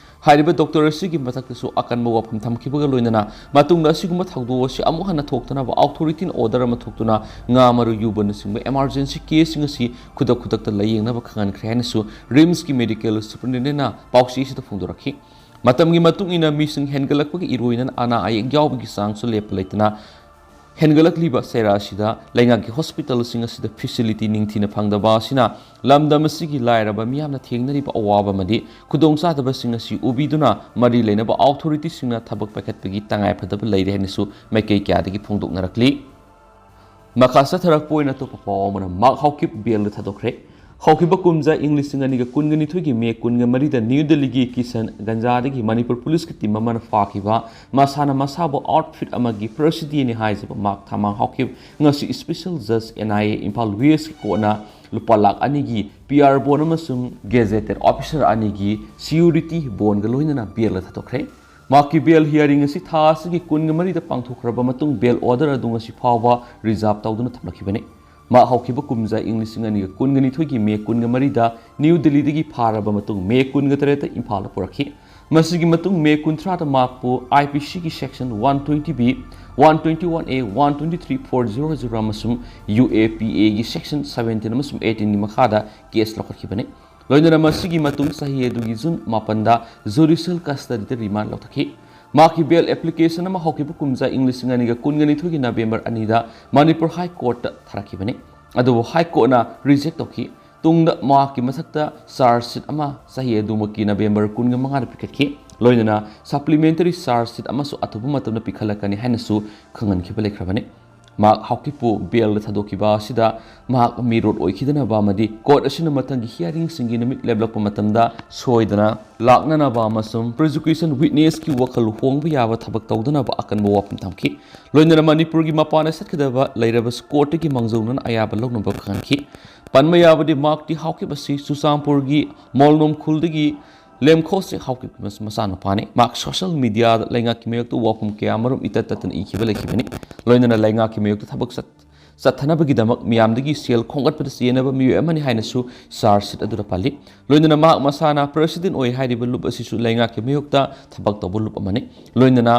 ꯍꯥꯏꯔꯤꯕ ꯗꯣꯛꯇꯔ ꯑꯁꯤꯒꯤ ꯃꯊꯛꯇꯁꯨ ꯑꯀꯟꯕ ꯋꯥꯐꯝ ꯊꯝꯈꯤꯕꯒ ꯂꯣꯏꯅꯅ ꯃꯇꯨꯡꯗ ꯑꯁꯤꯒꯨꯝꯕ ꯊꯧꯗꯣꯛ ꯑꯁꯤ ꯑꯃꯨꯛ ꯍꯟꯅ ꯊꯣꯛꯇꯅꯕ ꯑꯣꯊꯣꯔꯤꯇꯤꯅ ꯑꯣꯔꯗꯔ ꯑꯃ ꯊꯣꯛꯇꯨꯅ ꯉꯥ ꯃꯔꯨ ꯌꯨꯕꯅꯆꯤꯡꯕ ꯏꯃꯥꯔꯖꯦꯟꯁꯤ ꯀꯦꯁꯁꯤꯡ ꯑꯁꯤ ꯈꯨꯗꯛ ꯈꯨꯗꯛꯇ ꯂꯥꯌꯦꯡꯅꯕ ꯈꯪꯍꯟꯈ꯭ꯔꯦ ꯍꯥꯏꯅꯁꯨ ꯔꯤꯝꯁꯀꯤ ꯃꯦꯗꯤꯀꯦꯜ ꯁꯨꯄꯔꯤꯟꯇꯦꯟꯗꯦꯟꯅ ꯄꯥꯎꯆꯦ ꯑꯁꯤꯗ ꯐꯣꯡꯗꯣꯔꯛꯈꯤ꯫ ꯃꯇꯝꯒꯤ ꯃꯇꯨꯡ ꯏꯟꯅ ꯃꯤꯁꯤꯡ ꯍꯦꯟꯒꯠꯂꯛꯄꯒ ꯏꯔꯣꯏꯅꯅ ꯑꯅꯥ ꯑꯌꯦꯛ ꯌꯥꯎꯕꯒꯤ ꯆꯥꯡꯁꯨ ꯂꯦꯞꯄ ꯂꯩꯇꯅ ꯍꯦꯟꯒꯠꯂꯛꯂꯤꯕ ꯆꯩꯔꯥ ꯑꯁꯤꯗ ꯂꯩꯉꯥꯛꯀꯤ ꯍꯣꯁꯄꯤꯇꯥꯜꯁꯤꯡ ꯑꯁꯤꯗ ꯐꯦꯁꯤꯂꯤꯇꯤ ꯅꯤꯡꯊꯤꯅ ꯐꯪꯗꯕ ꯑꯁꯤꯅ ꯂꯝꯗꯝ ꯑꯁꯤꯒꯤ ꯂꯥꯏꯔꯕ ꯃꯤꯌꯥꯝꯅ ꯊꯦꯡꯅꯔꯤꯕ ꯑꯋꯥꯕ ꯑꯃꯗꯤ ꯈꯨꯗꯣꯡꯆꯥꯗꯕꯁꯤꯡ ꯑꯁꯤ ꯎꯕꯤꯗꯨꯅ ꯃꯔꯤ ꯂꯩꯅꯕ ꯑꯣꯊꯣꯔꯤꯇꯤꯁꯤꯡꯅ ꯊꯕꯛ ꯄꯥꯏꯈꯠꯄꯒꯤ ꯇꯉꯥꯏꯐꯗꯕ ꯂꯩꯔꯦ ꯍꯥꯏꯅꯁꯨ ꯃꯥꯏꯀꯩ ꯀꯌꯥꯗꯒꯤ ꯐꯣꯡꯗꯣꯛꯅꯔꯛꯂꯤ꯫ ꯃꯈꯥ ꯆꯠꯊꯔꯛꯄ ꯑꯣꯏꯅ ꯑꯇꯣꯞꯄ ꯄꯥꯎ ꯑꯃꯅ ꯃꯍꯥꯛ ꯍꯧꯈꯤꯕ ꯕꯦꯜꯗ ꯊꯥꯗꯣꯛꯈ꯭ꯔꯦ꯫ ꯍꯧꯈꯤꯕ ꯀꯨꯝꯖꯥ ꯏꯪ ꯂꯤꯁꯤꯡ ꯑꯅꯤꯒ ꯀꯨꯟꯒ ꯅꯤꯊꯣꯏꯒꯤ ꯃꯦ ꯀꯨꯟꯒ ꯃꯔꯤꯗ ꯅ꯭ꯌꯨ ꯗꯦꯜꯂꯤꯒꯤ ꯀꯤꯁꯟꯒꯟꯖꯥꯗꯒꯤ ꯃꯅꯤꯄꯨꯔ ꯄꯨꯂꯤꯁꯀꯤ ꯇꯤꯝ ꯑꯃꯅ ꯐꯥꯈꯤꯕ ꯃꯁꯥꯅ ꯃꯁꯥꯕꯨ ꯑꯥꯎꯠꯐꯤꯠ ꯑꯃꯒꯤ ꯄ꯭ꯔꯁꯤꯗꯦꯟꯅꯤ ꯍꯥꯏꯖꯕ ꯃꯍꯥꯛ ꯊꯥꯃꯥꯡ ꯍꯧꯈꯤꯕ ꯉꯁꯤ ꯁ꯭ꯄꯦꯁꯦꯜ ꯖꯖ ꯑꯦꯟ ꯑꯥꯏ ꯑꯦ ꯏꯝꯐꯥꯜ ꯋꯦꯁꯀꯤ ꯀꯣꯔꯠꯅ ꯂꯨꯄꯥ ꯂꯥꯈ ꯑꯅꯤꯒꯤ ꯄꯤ ꯑꯥꯔ ꯕꯣꯟ ꯑꯃꯁꯨꯡ ꯒꯦꯖꯦꯇꯦꯠ ꯑꯣꯐꯤꯁꯥꯔ ꯑꯅꯤꯒꯤ ꯁꯤꯌꯨꯔꯤꯇꯤ ꯕꯣꯟꯒ ꯂꯣꯏꯅꯅ ꯕꯦꯜꯗ ꯊꯥꯗꯣꯛꯈ꯭ꯔꯦ꯫ ꯃꯍꯥꯛꯀꯤ ꯕꯦꯜ ꯍꯤꯌꯥꯔꯤꯡ ꯑꯁꯤ ꯊꯥ ꯑꯁꯤꯒꯤ ꯀꯨꯟꯒ ꯃꯔꯤꯗ ꯄꯥꯡꯊꯣꯛꯈ꯭ꯔꯕ ꯃꯇꯨꯡ ꯕꯦꯜ ꯑꯣꯔꯗꯔ ꯑꯗꯨ ꯉꯁꯤ ꯐꯥꯎꯕ ꯔꯤꯖꯥꯔꯚ ꯇꯧꯗꯨꯅ ꯊꯝꯂꯛꯈꯤꯕꯅꯤ꯫ ꯃꯍꯥꯛ ꯍꯧꯈꯤꯕ ꯀꯨꯝꯖꯥ ꯏꯪ ꯂꯤꯁꯤꯡ ꯑꯅꯤꯒ ꯀꯨꯟꯒ ꯅꯤꯊꯣꯏꯒꯤ ꯃꯦ ꯀꯨꯟꯒ ꯃꯔꯤꯗ ꯅ꯭ꯌꯨ ꯗꯦꯜꯂꯤꯗꯒꯤ ꯐꯥꯔꯕ ꯃꯇꯨꯡ ꯃꯦ ꯀꯨꯟꯒ ꯇꯔꯦꯠꯇ ꯏꯝꯐꯥꯜꯗ ꯄꯨꯔꯛꯈꯤ꯫ ꯃꯁꯤꯒꯤ ꯃꯇꯨꯡ ꯃꯦ ꯀꯨꯟꯊ꯭ꯔꯥꯗ ꯃꯍꯥꯛꯄꯨ ꯑꯥꯏ ꯄꯤ ꯁꯤꯒꯤ section one twenty B, one twenty one A, one twenty three four zero zero ꯑꯃꯁꯨꯡ ꯌꯨ ꯑꯦ ꯄꯤ ꯑꯦꯒꯤ ꯁꯦꯛꯁꯟ ꯁꯕꯦꯟꯇꯤꯟ ꯑꯃꯁꯨꯡ ꯑꯩꯠꯇꯤꯟꯒꯤ ꯃꯈꯥꯗ ꯀꯦꯁ ꯂꯧꯈꯠꯈꯤꯕꯅꯤ꯫ ꯂꯣꯏꯅꯅ ꯃꯁꯤꯒꯤ ꯃꯇꯨꯡ ꯆꯍꯤ ꯑꯗꯨꯒꯤ ꯖꯨꯟ ꯃꯥꯄꯟꯗ ꯖꯨꯗꯤꯁꯤꯌꯦꯜ ꯀꯁꯇꯗꯤꯗ ꯔꯤꯃꯥꯟ ꯂꯧꯊꯣꯛꯈꯤ꯫ ꯃꯍꯥꯛꯀꯤ ꯕꯦꯜ ꯑꯦꯄ꯭ꯂꯤꯀꯦꯁꯟ ꯑꯃ ꯍꯧꯈꯤꯕ ꯀꯨꯝꯖꯥ ꯏꯪ ꯂꯤꯁꯤꯡ ꯑꯅꯤꯒ ꯀꯨꯟꯒ ꯅꯤꯊꯣꯏꯒꯤ ꯅꯕꯦꯝꯕꯔ ꯑꯅꯤꯗ ꯃꯅꯤꯄꯨꯔ ꯍꯥꯏ ꯀꯣꯔꯠꯇ ꯊꯥꯔꯛꯈꯤꯕꯅꯤ꯫ ꯑꯗꯨꯕꯨ ꯍꯥꯏ ꯀꯣꯔꯠꯅ ꯔꯤꯖꯦꯛ ꯇꯧꯈꯤ꯫ ꯇꯨꯡꯗ ꯃꯍꯥꯛꯀꯤ ꯃꯊꯛꯇ ꯆꯥꯔꯖ ꯁꯤꯠ ꯑꯃ ꯆꯍꯤ ꯑꯗꯨꯃꯛꯀꯤ ꯅꯕꯦꯝꯕꯔ ꯀꯨꯟꯒ ꯃꯉꯥꯗ ꯄꯤꯈꯠꯈꯤ꯫ ꯂꯣꯏꯅꯅ ꯁꯄ꯭ꯂꯤꯃꯦꯟꯇꯔꯤ ꯆꯥꯔꯖ ꯁꯤꯠ ꯑꯃꯁꯨ ꯑꯊꯨꯕ ꯃꯇꯝꯗ ꯄꯤꯈꯠꯂꯛꯀꯅꯤ ꯍꯥꯏꯅꯁꯨ ꯈꯪꯍꯟꯈꯤꯕ ꯂꯩꯈ꯭ꯔꯕꯅꯤ꯫ ꯃꯍꯥꯛ ꯍꯥꯎꯀꯤꯞꯄꯨ ꯕꯦꯜꯗ ꯊꯥꯗꯣꯛꯈꯤꯕ ꯑꯁꯤꯗ ꯃꯍꯥꯛ ꯃꯤꯔꯣꯠ ꯑꯣꯏꯈꯤꯗꯅꯕ ꯑꯃꯗꯤ ꯀꯣꯔꯠ ꯑꯁꯤꯅ ꯃꯊꯪꯒꯤ ꯍꯤꯌꯥꯔꯤꯡꯁꯤꯡꯒꯤ ꯅꯨꯃꯤꯠ ꯂꯦꯞꯂꯛꯄ ꯃꯇꯝꯗ ꯁꯣꯏꯗꯅ ꯂꯥꯛꯅꯅꯕ ꯑꯃꯁꯨꯡ ꯄ꯭ꯔꯣꯁꯤꯀ꯭ꯌꯨꯁꯟ ꯋꯤꯠꯅꯦꯁꯀꯤ ꯋꯥꯈꯜ ꯍꯣꯡꯕ ꯌꯥꯕ ꯊꯕꯛ ꯇꯧꯗꯅꯕ ꯑꯀꯟꯕ ꯋꯥꯐꯝ ꯊꯝꯈꯤ꯫ ꯂꯣꯏꯅꯅ ꯃꯅꯤꯄꯨꯔꯒꯤ ꯃꯄꯥꯟꯗ ꯆꯠꯀꯗꯕ ꯂꯩꯔꯕꯁꯨ ꯀꯣꯔꯠꯇꯒꯤ ꯃꯥꯡꯖꯧꯅꯅ ꯑꯌꯥꯕ ꯂꯧꯅꯕ ꯈꯪꯍꯟꯈꯤ꯫ ꯄꯟꯕ ꯌꯥꯕꯗꯤ ꯃꯍꯥꯛꯇꯤ ꯍꯥꯎꯀꯤꯞ ꯑꯁꯤ ꯆꯨꯔꯆꯥꯟꯄꯨꯔꯒꯤ ꯃꯣꯜꯅꯣꯝ ꯈꯨꯜꯗꯒꯤ ꯂꯦꯝꯈꯣꯁꯤ ꯍꯥꯎꯀꯤꯞꯀꯤ ꯃꯆꯥꯅꯨꯄꯥꯅꯤ꯫ ꯃꯍꯥꯛ ꯁꯣꯁꯤꯌꯦꯜ ꯃꯤꯗꯤꯌꯥꯗ ꯂꯩꯉꯥꯛꯀꯤ ꯃꯥꯌꯣꯛꯇ ꯋꯥꯐꯝ ꯀꯌꯥ ꯑꯃꯔꯣꯝ ꯏꯇꯠ ꯇꯠꯇꯅ ꯏꯈꯤꯕ ꯂꯩꯈꯤꯕꯅꯤ꯫ ꯂꯣꯏꯅꯅ ꯂꯩꯉꯥꯛꯀꯤ ꯃꯥꯌꯣꯛꯇ ꯊꯕꯛ ꯆꯠ-, ꯆꯠꯊꯅꯕꯒꯤꯗꯃꯛ ꯃꯤꯌꯥꯝꯗꯒꯤ ꯁꯦꯜ ꯈꯣꯝꯒꯠꯄꯗ ꯆꯦꯟꯅꯕ ꯃꯤꯑꯣꯏ ꯑꯃꯅꯤ ꯍꯥꯏꯅꯁꯨ ꯆꯥꯔꯖ ꯁꯤꯠ ꯑꯗꯨꯗ ꯄꯜꯂꯤ꯫ ꯂꯣꯏꯅꯅ ꯃꯍꯥꯛ ꯃꯁꯥꯅ ꯄ꯭ꯔꯦꯁꯤꯗꯦꯟ ꯑꯣꯏ ꯍꯥꯏꯔꯤꯕ ꯂꯨꯞ ꯑꯁꯤꯁꯨ ꯂꯩꯉꯥꯛꯀꯤ ꯃꯥꯌꯣꯛꯇ ꯊꯕꯛ ꯇꯧꯕ ꯂꯨꯞ ꯑꯃꯅꯤ꯫ ꯂꯣꯏꯅꯅ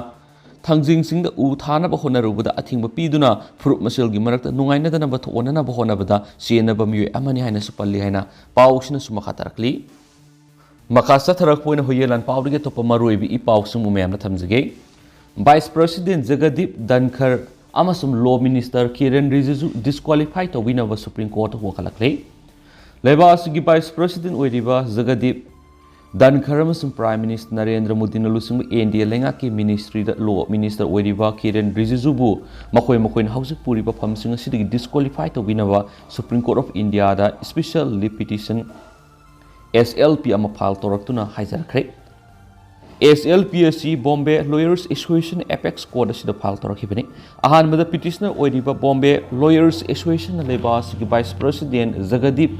ꯊꯥꯡꯖꯤꯡꯁꯤꯡꯗ ꯎ ꯊꯥꯅꯕ ꯍꯣꯠꯅꯔꯨꯕꯗ ꯑꯊꯤꯡꯕ ꯄꯤꯗꯨꯅ ꯐꯨꯔꯨꯞ ꯃꯁꯦꯜꯒꯤ ꯃꯔꯛꯇ ꯅꯨꯡꯉꯥꯏꯅꯗꯅꯕ ꯊꯣꯛꯍꯟꯅꯅꯕ ꯍꯣꯠꯅꯕꯗ ꯆꯦꯟꯅꯕ ꯃꯤꯑꯣꯏ ꯑꯃꯅꯤ ꯍꯥꯏꯅꯁꯨ ꯄꯜꯂꯤ ꯍꯥꯏꯅ ꯄꯥꯎꯁꯤꯅꯁꯨ ꯃꯈꯥ ꯇꯥꯔꯛꯂꯤ꯫ ꯃꯈꯥ ꯆꯠꯊꯔꯛꯄ ꯑꯣꯏꯅ ꯍꯨꯏꯌꯦꯟ ꯂꯥꯟꯄꯥꯎꯗꯒꯤ ꯑꯇꯣꯞꯄ ꯃꯔꯨꯑꯣꯏꯕ ꯏ ꯄꯥꯎꯁꯤꯡꯕꯨ ꯃꯌꯥꯝꯅ ꯊꯝꯖꯒꯦ꯫ ꯚꯥꯏꯁ ꯄ꯭ꯔꯦꯁꯤꯗꯦꯟ ꯖꯒꯗꯤꯞ ꯙꯟꯈꯔ ꯑꯃꯁꯨꯡ ꯂꯣ ꯃꯤꯅꯤꯁꯇꯔ ꯀꯤꯔꯦꯟ ꯔꯤꯖꯤꯖꯨ ꯗꯤꯁꯀ꯭ꯋꯥꯂꯤꯐꯥꯏ ꯇꯧꯕꯤꯅꯕ ꯁꯨꯄ꯭ꯔꯤꯝ ꯀꯣꯔꯠꯇ ꯋꯥꯡꯈꯠꯂꯛꯂꯦ꯫ ꯂꯩꯕꯥꯛ ꯑꯁꯤꯒꯤ ꯚꯥꯏꯁ ꯄ꯭ꯔꯦꯁꯤꯗꯦꯟ ꯑꯣꯏꯔꯤꯕ ꯖꯒꯗꯤꯞ ꯙꯟꯈꯔ ꯑꯃꯁꯨꯡ ꯄ꯭ꯔꯥꯏꯝ ꯃꯤꯅꯤꯁꯇꯔ ꯅꯔꯦꯟꯗ꯭ꯔ ꯃꯣꯗꯤꯅ ꯂꯨꯆꯤꯡꯕ ꯑꯦꯟ ꯗꯤ ꯑꯦ ꯂꯩꯉꯥꯛꯀꯤ ꯃꯤꯅꯤꯁꯇ꯭ꯔꯤꯗ ꯂꯣ ꯃꯤꯅꯤꯁꯇꯔ ꯑꯣꯏꯔꯤꯕ ꯀꯤꯔꯦꯟ ꯔꯤꯖꯤꯖꯨꯕꯨ ꯃꯈꯣꯏ ꯃꯈꯣꯏꯅ ꯍꯧꯖꯤꯛ ꯄꯨꯔꯤꯕ ꯐꯝꯁꯤꯡ ꯑꯁꯤꯗꯒꯤ ꯗꯤꯁꯀ꯭ꯋꯥꯂꯤꯐꯥꯏ ꯇꯧꯕꯤꯅꯕ ꯁꯨꯄ꯭ꯔꯤꯝ ꯀꯣꯔꯠ ꯑꯣꯐ ꯏꯟꯗꯤꯌꯥꯗ ꯏꯁꯄꯤꯁꯦꯜ ꯂꯤꯞ ꯄꯤꯇꯤꯁꯟ, ꯑꯦꯁ ꯑꯦꯜ ꯄꯤ, ꯑꯃ ꯐꯥꯏꯜ ꯇꯧꯔꯛꯇꯨꯅ ꯍꯥꯏꯖꯔꯛꯈ꯭ꯔꯦ꯫ ꯑꯦꯁ ꯑꯦꯜ ꯄꯤ ꯑꯁꯤ ꯕꯣꯝꯕꯦ ꯂꯣꯌꯔꯁ ꯑꯦꯁꯣꯁꯤꯌꯦꯁꯟ ꯑꯦꯄꯦꯛꯁ ꯀꯣꯔꯠ ꯑꯁꯤꯗ ꯐꯥꯏꯜ ꯇꯧꯔꯛꯈꯤꯕꯅꯤ꯫ ꯑꯍꯥꯟꯕꯗ ꯄꯤꯇꯤꯁꯅꯔ ꯑꯣꯏꯔꯤꯕ ꯕꯣꯝꯕꯦ ꯂꯣꯌꯔꯁ ꯑꯦꯁꯣꯁꯤꯌꯦꯁꯟꯅ ꯂꯩꯕꯥꯛ ꯑꯁꯤꯒꯤ ꯚꯥꯏꯁ ꯄ꯭ꯔꯦꯁꯤꯗꯦꯟ ꯖꯒꯗꯤꯞ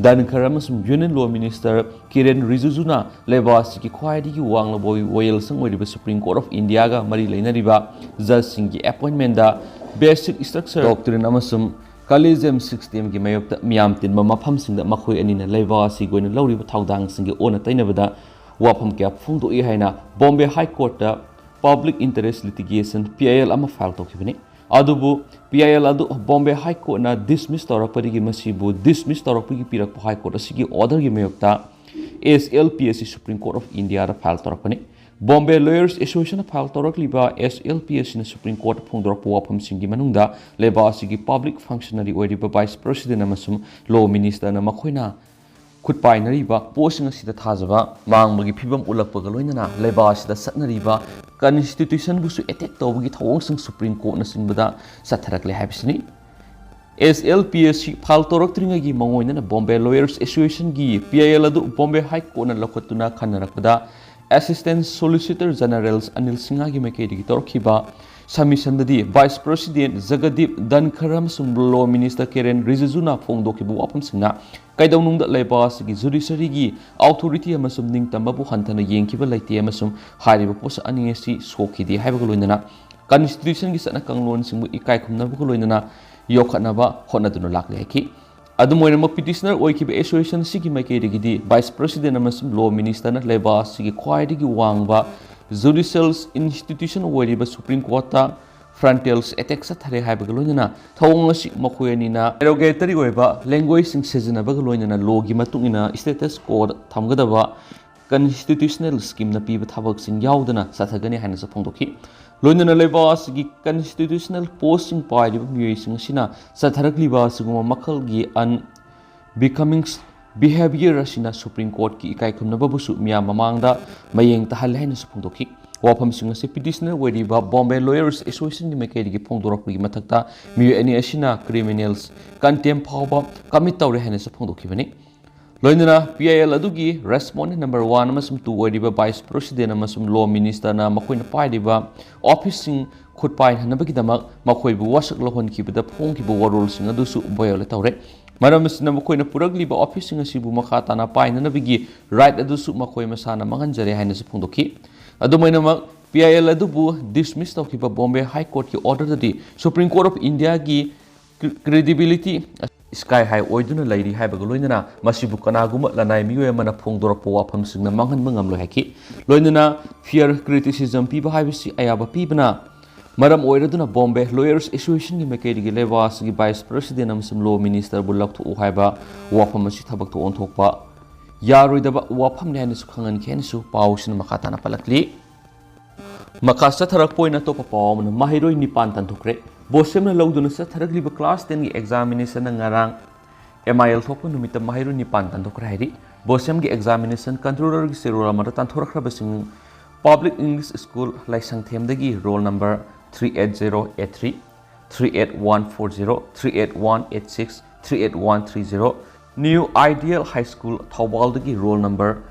ꯙꯟꯈꯔ ꯑꯃꯁꯨꯡ ꯌꯨꯅꯤꯌꯟ ꯂꯣ ꯃꯤꯅꯤꯁꯇꯔ ꯀꯤꯔꯦꯟ ꯔꯤꯖꯤꯖꯨꯅ ꯂꯩꯕꯥꯛ ꯑꯁꯤꯒꯤ ꯈ꯭ꯋꯥꯏꯗꯒꯤ ꯋꯥꯡꯂꯕ ꯋꯥꯌꯦꯜꯁꯪ ꯑꯣꯏꯔꯤꯕ ꯁꯨꯄ꯭ꯔꯤꯝ ꯀꯣꯔꯠ ꯑꯣꯐ ꯏꯟꯗꯤꯌꯥꯒ ꯃꯔꯤ ꯂꯩꯅꯔꯤꯕ ꯖꯖꯁꯤꯡꯒꯤ ꯑꯦꯄꯣꯏꯟꯃꯦꯟꯗ, ꯕꯦꯁꯤꯛ ꯏꯁꯇ꯭ꯔꯛꯆꯔ ꯗꯣꯛꯇ꯭ꯔꯤꯟ ꯑꯃꯁꯨꯡ ꯀꯂꯤꯖꯝ ꯁꯤꯁꯇꯦꯝꯒꯤ ꯃꯥꯌꯣꯛꯇ ꯃꯤꯌꯥꯝ ꯇꯤꯟꯕ ꯃꯐꯝꯁꯤꯡꯗ ꯃꯈꯣꯏ ꯑꯅꯤꯅ ꯂꯩꯕꯥꯛ ꯑꯁꯤꯒꯤ ꯑꯣꯏꯅ ꯂꯧꯔꯤꯕ ꯊꯧꯗꯥꯡꯁꯤꯡꯒꯤ ꯑꯣꯟꯅ ꯇꯩꯅꯕꯗ ꯋꯥꯐꯝ ꯀꯌꯥ ꯐꯣꯡꯗꯣꯛꯏ ꯍꯥꯏꯅ ꯕꯣꯝꯕꯦ ꯍꯥꯏ ꯀꯣꯔꯠꯇ public interest litigation, P I L, ꯑꯃ ꯐꯥꯏꯜ ꯇꯧꯈꯤꯕꯅꯤ꯫ ꯑꯗꯨꯕꯨ ꯄꯤ ꯑꯥꯏ ꯑꯦꯜ ꯑꯗꯨ ꯕꯣꯝꯕꯦ ꯍꯥꯏ ꯀꯣꯔꯠꯅ ꯗꯤꯁꯃꯤꯁ ꯇꯧꯔꯛꯄꯗꯒꯤ ꯃꯁꯤꯕꯨ ꯗꯤꯁꯃꯤꯁ ꯇꯧꯔꯛꯄꯒꯤ ꯄꯤꯔꯛꯄ ꯍꯥꯏ ꯀꯣꯔꯠ ꯑꯁꯤꯒꯤ ꯑꯣꯔꯗꯔꯒꯤ ꯃꯥꯌꯣꯛꯇ ꯑꯦꯁ ꯑꯦꯜ ꯄꯤ ꯑꯁꯤ ꯁꯨꯄ꯭ꯔꯤꯝ ꯀꯣꯔꯠ ꯑꯣꯐ ꯏꯟꯗꯤꯌꯥꯗ ꯐꯥꯏꯜ ꯇꯧꯔꯛꯄꯅꯤ꯫ ꯕꯣꯝꯕꯦ ꯂꯣꯌꯔꯁ ꯑꯦꯁꯣꯁꯤꯌꯦꯁꯟꯅ ꯐꯥꯏꯜ ꯇꯧꯔꯛꯂꯤꯕ ꯑꯦꯁ ꯑꯦꯜ ꯄꯤ ꯑꯁꯤꯅ ꯁꯨꯄ꯭ꯔꯤꯝ ꯀꯣꯔꯠꯇ ꯐꯣꯡꯗꯣꯔꯛꯄ ꯋꯥꯐꯝꯁꯤꯡꯒꯤ ꯃꯅꯨꯡꯗ ꯂꯩꯕꯥꯛ ꯑꯁꯤꯒꯤ ꯄꯕ꯭ꯂꯤꯛ ꯐꯪꯁꯅꯔꯤ ꯑꯣꯏꯔꯤꯕ ꯚꯥꯏꯁ ꯄ꯭ꯔꯦꯁꯤꯗꯦꯟ ꯑꯃꯁꯨꯡ ꯂꯣ ꯃꯤꯅꯤꯁꯇꯔꯅ ꯃꯈꯣꯏꯅ ꯈꯨꯠ ꯄꯥꯏꯅꯔꯤꯕ ꯄꯣꯠꯁꯤꯡ ꯑꯁꯤꯗ ꯊꯥꯖꯕ ꯃꯥꯡꯕꯒꯤ ꯐꯤꯚꯝ ꯎꯠꯂꯛꯄꯒ ꯂꯣꯏꯅꯅ ꯂꯩꯕꯥꯛ ꯑꯁꯤꯗ ꯆꯠꯅꯔꯤꯕ ꯀꯟꯁꯇꯤꯇ꯭ꯌꯨꯁꯟꯕꯨꯁꯨ ꯑꯦꯇꯦꯛ ꯇꯧꯕꯒꯤ ꯊꯧꯑꯣꯡꯁꯤꯡ ꯁꯨꯄ꯭ꯔꯤꯝ ꯀꯣꯔꯠꯅꯆꯤꯡꯕꯗ ꯆꯠꯊꯔꯛꯂꯦ ꯍꯥꯏꯕꯁꯤꯅꯤ꯫ ꯑꯦꯁ L P S C file ꯇꯧꯔꯛꯇ꯭ꯔꯤꯉꯩꯒꯤ ꯃꯉꯣꯏꯗꯅ ꯕꯣꯝꯕꯦ ꯂꯣꯌꯔꯁ ꯑꯦꯁꯣꯁꯤꯌꯦꯁꯟꯒꯤ ꯄꯤ ꯑꯥꯏ ꯑꯦꯜ ꯑꯗꯨ ꯕꯣꯝꯕꯦ ꯍꯥꯏ ꯀꯣꯔꯠꯅ ꯂꯧꯈꯠꯇꯨꯅ ꯈꯟꯅꯔꯛꯄꯗ, ꯑꯦꯁꯤꯁꯇꯦꯟ ꯁꯣꯂꯤꯁꯤꯇꯔ ꯖꯦꯅꯔꯦꯜ ꯑꯅꯤꯜ ꯁꯤꯡꯍꯒꯤ ꯃꯥꯏꯀꯩꯗꯒꯤ ꯇꯧꯔꯛꯈꯤꯕ ꯁꯕꯃꯤꯁꯟꯗꯗꯤ ꯚꯥꯏꯁ ꯄ꯭ꯔꯦꯁꯤꯗꯦꯟꯠ ꯖꯒꯗꯤꯞ ꯙꯟꯈꯔ ꯑꯃꯁꯨꯡ ꯂꯣ ꯃꯤꯅꯤꯁꯇꯔ ꯀꯤꯔꯦꯟ ꯔꯤꯖꯤꯖꯨꯅ ꯐꯣꯡꯗꯣꯛꯈꯤꯕ ꯋꯥꯐꯝꯁꯤꯡꯅ ꯀꯩꯗꯧꯅꯨꯡꯗ ꯂꯩꯕꯥꯛ ꯑꯁꯤꯒꯤ ꯖꯨꯗꯤꯁꯔꯤꯒꯤ ꯑꯣꯊꯣꯔꯤꯇꯤ ꯑꯃꯁꯨꯡ ꯅꯤꯡꯇꯝꯕꯕꯨ ꯍꯟꯊꯅ ꯌꯦꯡꯈꯤꯕ ꯂꯩꯇꯦ ꯑꯃꯁꯨꯡ ꯍꯥꯏꯔꯤꯕ ꯄꯣꯠꯁꯛ ꯑꯅꯤ ꯑꯁꯤ ꯁꯣꯛꯈꯤꯗꯦ ꯍꯥꯏꯕꯒ ꯂꯣꯏꯅꯅ ꯀꯟꯁꯇꯤꯇ꯭ꯌꯨꯁꯟꯒꯤ ꯆꯠꯅ ꯀꯥꯡꯂꯣꯟꯁꯤꯡꯕꯨ ꯏꯀꯥꯏ ꯈꯨꯝꯅꯕꯒ ꯂꯣꯏꯅꯅ ꯌꯣꯛꯈꯠꯅꯕ ꯍꯣꯠꯅꯗꯨꯅ ꯂꯥꯛꯂꯦ ꯍꯥꯏꯈꯤ꯫ ꯑꯗꯨꯝ ꯑꯣꯏꯅꯃꯛ, ꯄꯤꯇꯤꯁꯅꯔ ꯑꯣꯏꯈꯤꯕ ꯑꯦꯁꯣꯁꯤꯌꯦꯁꯟ ꯑꯁꯤꯒꯤ ꯃꯥꯏꯀꯩꯗꯒꯤꯗꯤ ꯚꯥꯏꯁ ꯄ꯭ꯔꯦꯁꯤꯗꯦꯟꯠ ꯑꯃꯁꯨꯡ ꯂꯣ ꯃꯤꯅꯤꯁꯇꯔꯅ ꯂꯩꯕꯥꯛ ꯑꯁꯤꯒꯤ ꯈ꯭ꯋꯥꯏꯗꯒꯤ ꯋꯥꯡꯕ ꯖꯨꯗꯤꯁꯤꯌꯦꯜ ꯏꯟꯁꯇꯤꯇ꯭ꯌꯨꯁꯟ ꯑꯣꯏꯔꯤꯕ ꯁꯨꯄ꯭ꯔꯤꯝ ꯀꯣꯔꯠꯇ ꯐ꯭ꯔꯟꯇꯦꯜꯁ ꯑꯦꯇꯦꯛ ꯆꯠꯊꯔꯦ ꯍꯥꯏꯕꯒ ꯂꯣꯏꯅꯅ ꯊꯧꯑꯣꯡ ꯑꯁꯤ ꯃꯈꯣꯏ ꯑꯅꯤꯅ ꯗꯦꯔꯣꯒꯦꯇꯔꯤ ꯑꯣꯏꯕ ꯂꯦꯡꯒ꯭ꯋꯦꯖꯁꯤꯡ ꯁꯤꯖꯤꯟꯅꯕꯒ ꯂꯣꯏꯅꯅ ꯂꯣꯒꯤ ꯃꯇꯨꯡ ꯏꯟꯅ ꯁ꯭ꯇꯦꯇꯁ ꯀꯣꯗ ꯊꯝꯒꯗꯕ ꯀꯟꯁꯇꯤꯇ꯭ꯌꯨꯁꯅꯦꯜ ꯁ꯭ꯀꯤꯝꯅ ꯄꯤꯕ ꯊꯕꯛꯁꯤꯡ ꯌꯥꯎꯗꯅ ꯆꯠꯊꯒꯅꯤ ꯍꯥꯏꯅꯁꯨ ꯐꯣꯡꯗꯣꯛꯈꯤ꯫ ꯂꯣꯏꯅꯅ ꯂꯩꯕꯥꯛ ꯑꯁꯤꯒꯤ ꯀꯟꯁꯇꯤꯇ꯭ꯌꯨꯁꯅꯦꯜ ꯄꯣꯁꯁꯤꯡ ꯄꯥꯏꯔꯤꯕ ꯃꯤꯑꯣꯏꯁꯤꯡ ꯑꯁꯤꯅ ꯆꯠꯊꯔꯛꯂꯤꯕ ꯑꯁꯤꯒꯨꯝꯕ ꯃꯈꯜꯒꯤ ꯑꯟ ꯕꯤꯀꯃꯤꯡꯁ ꯕꯤꯍꯦꯕꯤꯌꯔ ꯑꯁꯤꯅ ꯁꯨꯄ꯭ꯔꯤꯝ ꯀꯣꯔꯠꯀꯤ ꯏꯀꯥꯏ ꯈꯨꯝꯅꯕꯕꯨꯁꯨ ꯃꯤꯌꯥꯝ ꯃꯃꯥꯡꯗ ꯃꯌꯦꯡ ꯇꯥꯍꯜꯂꯦ ꯍꯥꯏꯅꯁꯨ ꯐꯣꯡꯗꯣꯛꯈꯤ꯫ ꯋꯥꯐꯝꯁꯤꯡ ꯑꯁꯤ ꯄꯤꯇꯤꯁꯅꯔ ꯑꯣꯏꯔꯤꯕ ꯕꯣꯝꯕꯦ ꯂꯣꯌꯔꯁ ꯑꯦꯁꯣꯁꯤꯌꯦꯁꯟꯒꯤ ꯃꯥꯏꯀꯩꯗꯒꯤ ꯐꯣꯡꯗꯣꯔꯛꯄꯒꯤ ꯃꯊꯛꯇ, ꯃꯤꯑꯣꯏ ꯑꯅꯤ ꯑꯁꯤꯅ ꯀ꯭ꯔꯤꯃꯤꯅꯦꯜꯁ ꯀꯟꯇꯦꯝ ꯐꯥꯎꯕ ꯀꯃꯤꯠ ꯇꯧꯔꯦ ꯍꯥꯏꯅꯁꯨ ꯐꯣꯡꯗꯣꯛꯈꯤꯕꯅꯤ꯫ ꯂꯣꯏꯅꯅ ꯄꯤ ꯑꯥꯏ ꯑꯦꯜ ꯑꯗꯨꯒꯤ ꯔꯦꯁꯄꯣꯟꯗꯦꯟꯠ ꯅꯝꯕꯔ ꯋꯥꯟ ꯑꯃꯁꯨꯡ ꯇꯨ ꯑꯣꯏꯔꯤꯕ ꯚꯥꯏꯁ ꯄ꯭ꯔꯦꯁꯤꯗꯦꯟꯠ ꯑꯃꯁꯨꯡ ꯂꯣ ꯃꯤꯅꯤꯁꯇꯔꯅ ꯃꯈꯣꯏꯅ ꯄꯥꯏꯔꯤꯕ ꯑꯣꯐꯤꯁꯁꯤꯡ ꯈꯨꯠ ꯄꯥꯏꯍꯟꯅꯕꯒꯤꯗꯃꯛ ꯃꯈꯣꯏꯕꯨ ꯋꯥꯁꯛ ꯂꯧꯍꯟꯈꯤꯕꯗ ꯐꯣꯡꯈꯤꯕ ꯋꯥꯔꯣꯜꯁꯤꯡ ꯑꯗꯨꯁꯨ ꯚꯥꯏꯑꯣꯂꯦꯠ ꯇꯧꯔꯦ꯫ ꯃꯔꯝ ꯑꯁꯤꯅ, ꯃꯈꯣꯏꯅ ꯄꯨꯔꯛꯂꯤꯕ ꯑꯣꯐꯤꯁꯁꯤꯡ ꯑꯁꯤꯕꯨ ꯃꯈꯥ ꯇꯥꯅ ꯄꯥꯏꯅꯅꯕꯒꯤ ꯔꯥꯏꯠ ꯑꯗꯨꯁꯨ ꯃꯈꯣꯏ ꯃꯁꯥꯅ ꯃꯥꯡꯍꯟꯖꯔꯦ ꯍꯥꯏꯅꯁꯨ ꯐꯣꯡꯗꯣꯛꯈꯤ꯫ ꯑꯗꯨꯝ ꯑꯣꯏꯅꯃꯛ, ꯄꯤ ꯑꯥꯏ ꯑꯦꯜ ꯑꯗꯨꯕꯨ ꯗꯤꯁꯃꯤꯁ ꯇꯧꯈꯤꯕ ꯕꯣꯝꯕꯦ ꯍꯥꯏ ꯀꯣꯔꯠꯀꯤ ꯑꯣꯔꯗꯔꯗꯗꯤ ꯁꯨꯄ꯭ꯔꯤꯝ ꯀꯣꯔꯠ ꯑꯣꯐ ꯏꯟꯗꯤꯌꯥꯒꯤ ꯀ꯭ꯔꯦꯗꯤꯕꯤꯂꯤꯇꯤ ꯁ꯭ꯀꯥꯏ ꯍꯥꯏ ꯑꯣꯏꯗꯨꯅ ꯂꯩꯔꯤ ꯍꯥꯏꯕꯒ ꯂꯣꯏꯅꯅ ꯃꯁꯤꯕꯨ ꯀꯅꯥꯒꯨꯝꯕ ꯂꯅꯥꯏ ꯃꯤꯑꯣꯏ ꯑꯃꯅ ꯐꯣꯡꯗꯣꯔꯛꯄ ꯋꯥꯐꯝꯁꯤꯡꯅ ꯃꯥꯡꯍꯟꯕ ꯉꯝꯂꯣꯏ ꯍꯥꯏꯈꯤ꯫ ꯂꯣꯏꯅꯅ ꯐꯤꯌꯔ ꯀ꯭ꯔꯤꯇꯤꯁꯤꯖꯝ ꯄꯤꯕ ꯍꯥꯏꯕꯁꯤ ꯑꯌꯥꯕ ꯄꯤꯕꯅ ꯃꯔꯝ ꯑꯣꯏꯔꯗꯨꯅ ꯕꯣꯝꯕꯦ ꯂꯣꯌꯔꯁ ꯑꯦꯁꯣꯁꯤꯌꯦꯁꯟꯒꯤ ꯃꯥꯏꯀꯩꯗꯒꯤ ꯂꯩꯕꯥꯛ ꯑꯁꯤꯒꯤ ꯚꯥꯏꯁ ꯄ꯭ꯔꯦꯁꯤꯗꯦꯟꯠ ꯑꯃꯁꯨꯡ ꯂꯣ ꯃꯤꯅꯤꯁꯇꯔꯕꯨ ꯂꯧꯊꯣꯛꯎ ꯍꯥꯏꯕ ꯋꯥꯐꯝ ꯑꯁꯤ ꯊꯕꯛꯇ ꯑꯣꯟꯊꯣꯛꯄ ꯌꯥꯔꯣꯏꯗꯕ ꯋꯥꯐꯝꯅꯤ ꯍꯥꯏꯅꯁꯨ ꯈꯪꯍꯟꯈꯤ ꯍꯥꯏꯅꯁꯨ ꯄꯥꯎꯁꯤꯅ ꯃꯈꯥ ꯇꯥꯅ ꯄꯜꯂꯛꯂꯤ꯫ ꯃꯈꯥ ꯆꯠꯊꯔꯛꯄ ꯑꯣꯏꯅ ꯑꯇꯣꯞꯄ ꯄꯥꯎ ꯑꯃꯅ, ꯃꯍꯩꯔꯣꯏ ꯅꯤꯄꯥꯟ ꯇꯥꯟꯊꯣꯛꯈ꯭ꯔꯦ꯫ ꯕꯣꯁꯦꯝꯅ ꯂꯧꯗꯨꯅ ꯆꯠꯊꯔꯛꯂꯤꯕ ꯀ꯭ꯂꯥꯁ ꯇꯦꯟꯒꯤ ꯑꯦꯛꯖꯥꯃꯤꯅꯦꯁꯟꯅ ꯉꯔꯥꯡ ꯑꯦꯝ ꯑꯥꯏ ꯑꯦꯜ ꯊꯣꯛꯄ ꯅꯨꯃꯤꯠꯇ ꯃꯍꯩꯔꯣꯏ ꯅꯤꯄꯥꯟ ꯇꯥꯟꯊꯣꯛꯈ꯭ꯔꯦ ꯍꯥꯏꯔꯤ꯫ ꯕꯣꯁꯦꯝꯒꯤ ꯑꯦꯛꯖꯥꯃꯤꯅꯦꯁꯟ ꯀꯟꯇ꯭ꯔꯣꯂꯔꯒꯤ ꯆꯦꯔꯣꯜ ꯑꯃꯗ ꯇꯥꯟꯊꯣꯔꯛꯈ꯭ꯔꯕꯁꯤꯡ Public English School ꯂꯥꯏꯁꯪꯊꯦꯝꯗꯒꯤ roll number three eight zero eight three, three eight one four zero, three eight one eight six, three eight one three zero, New Ideal High School ꯊꯧꯕꯥꯜꯗꯒꯤ roll number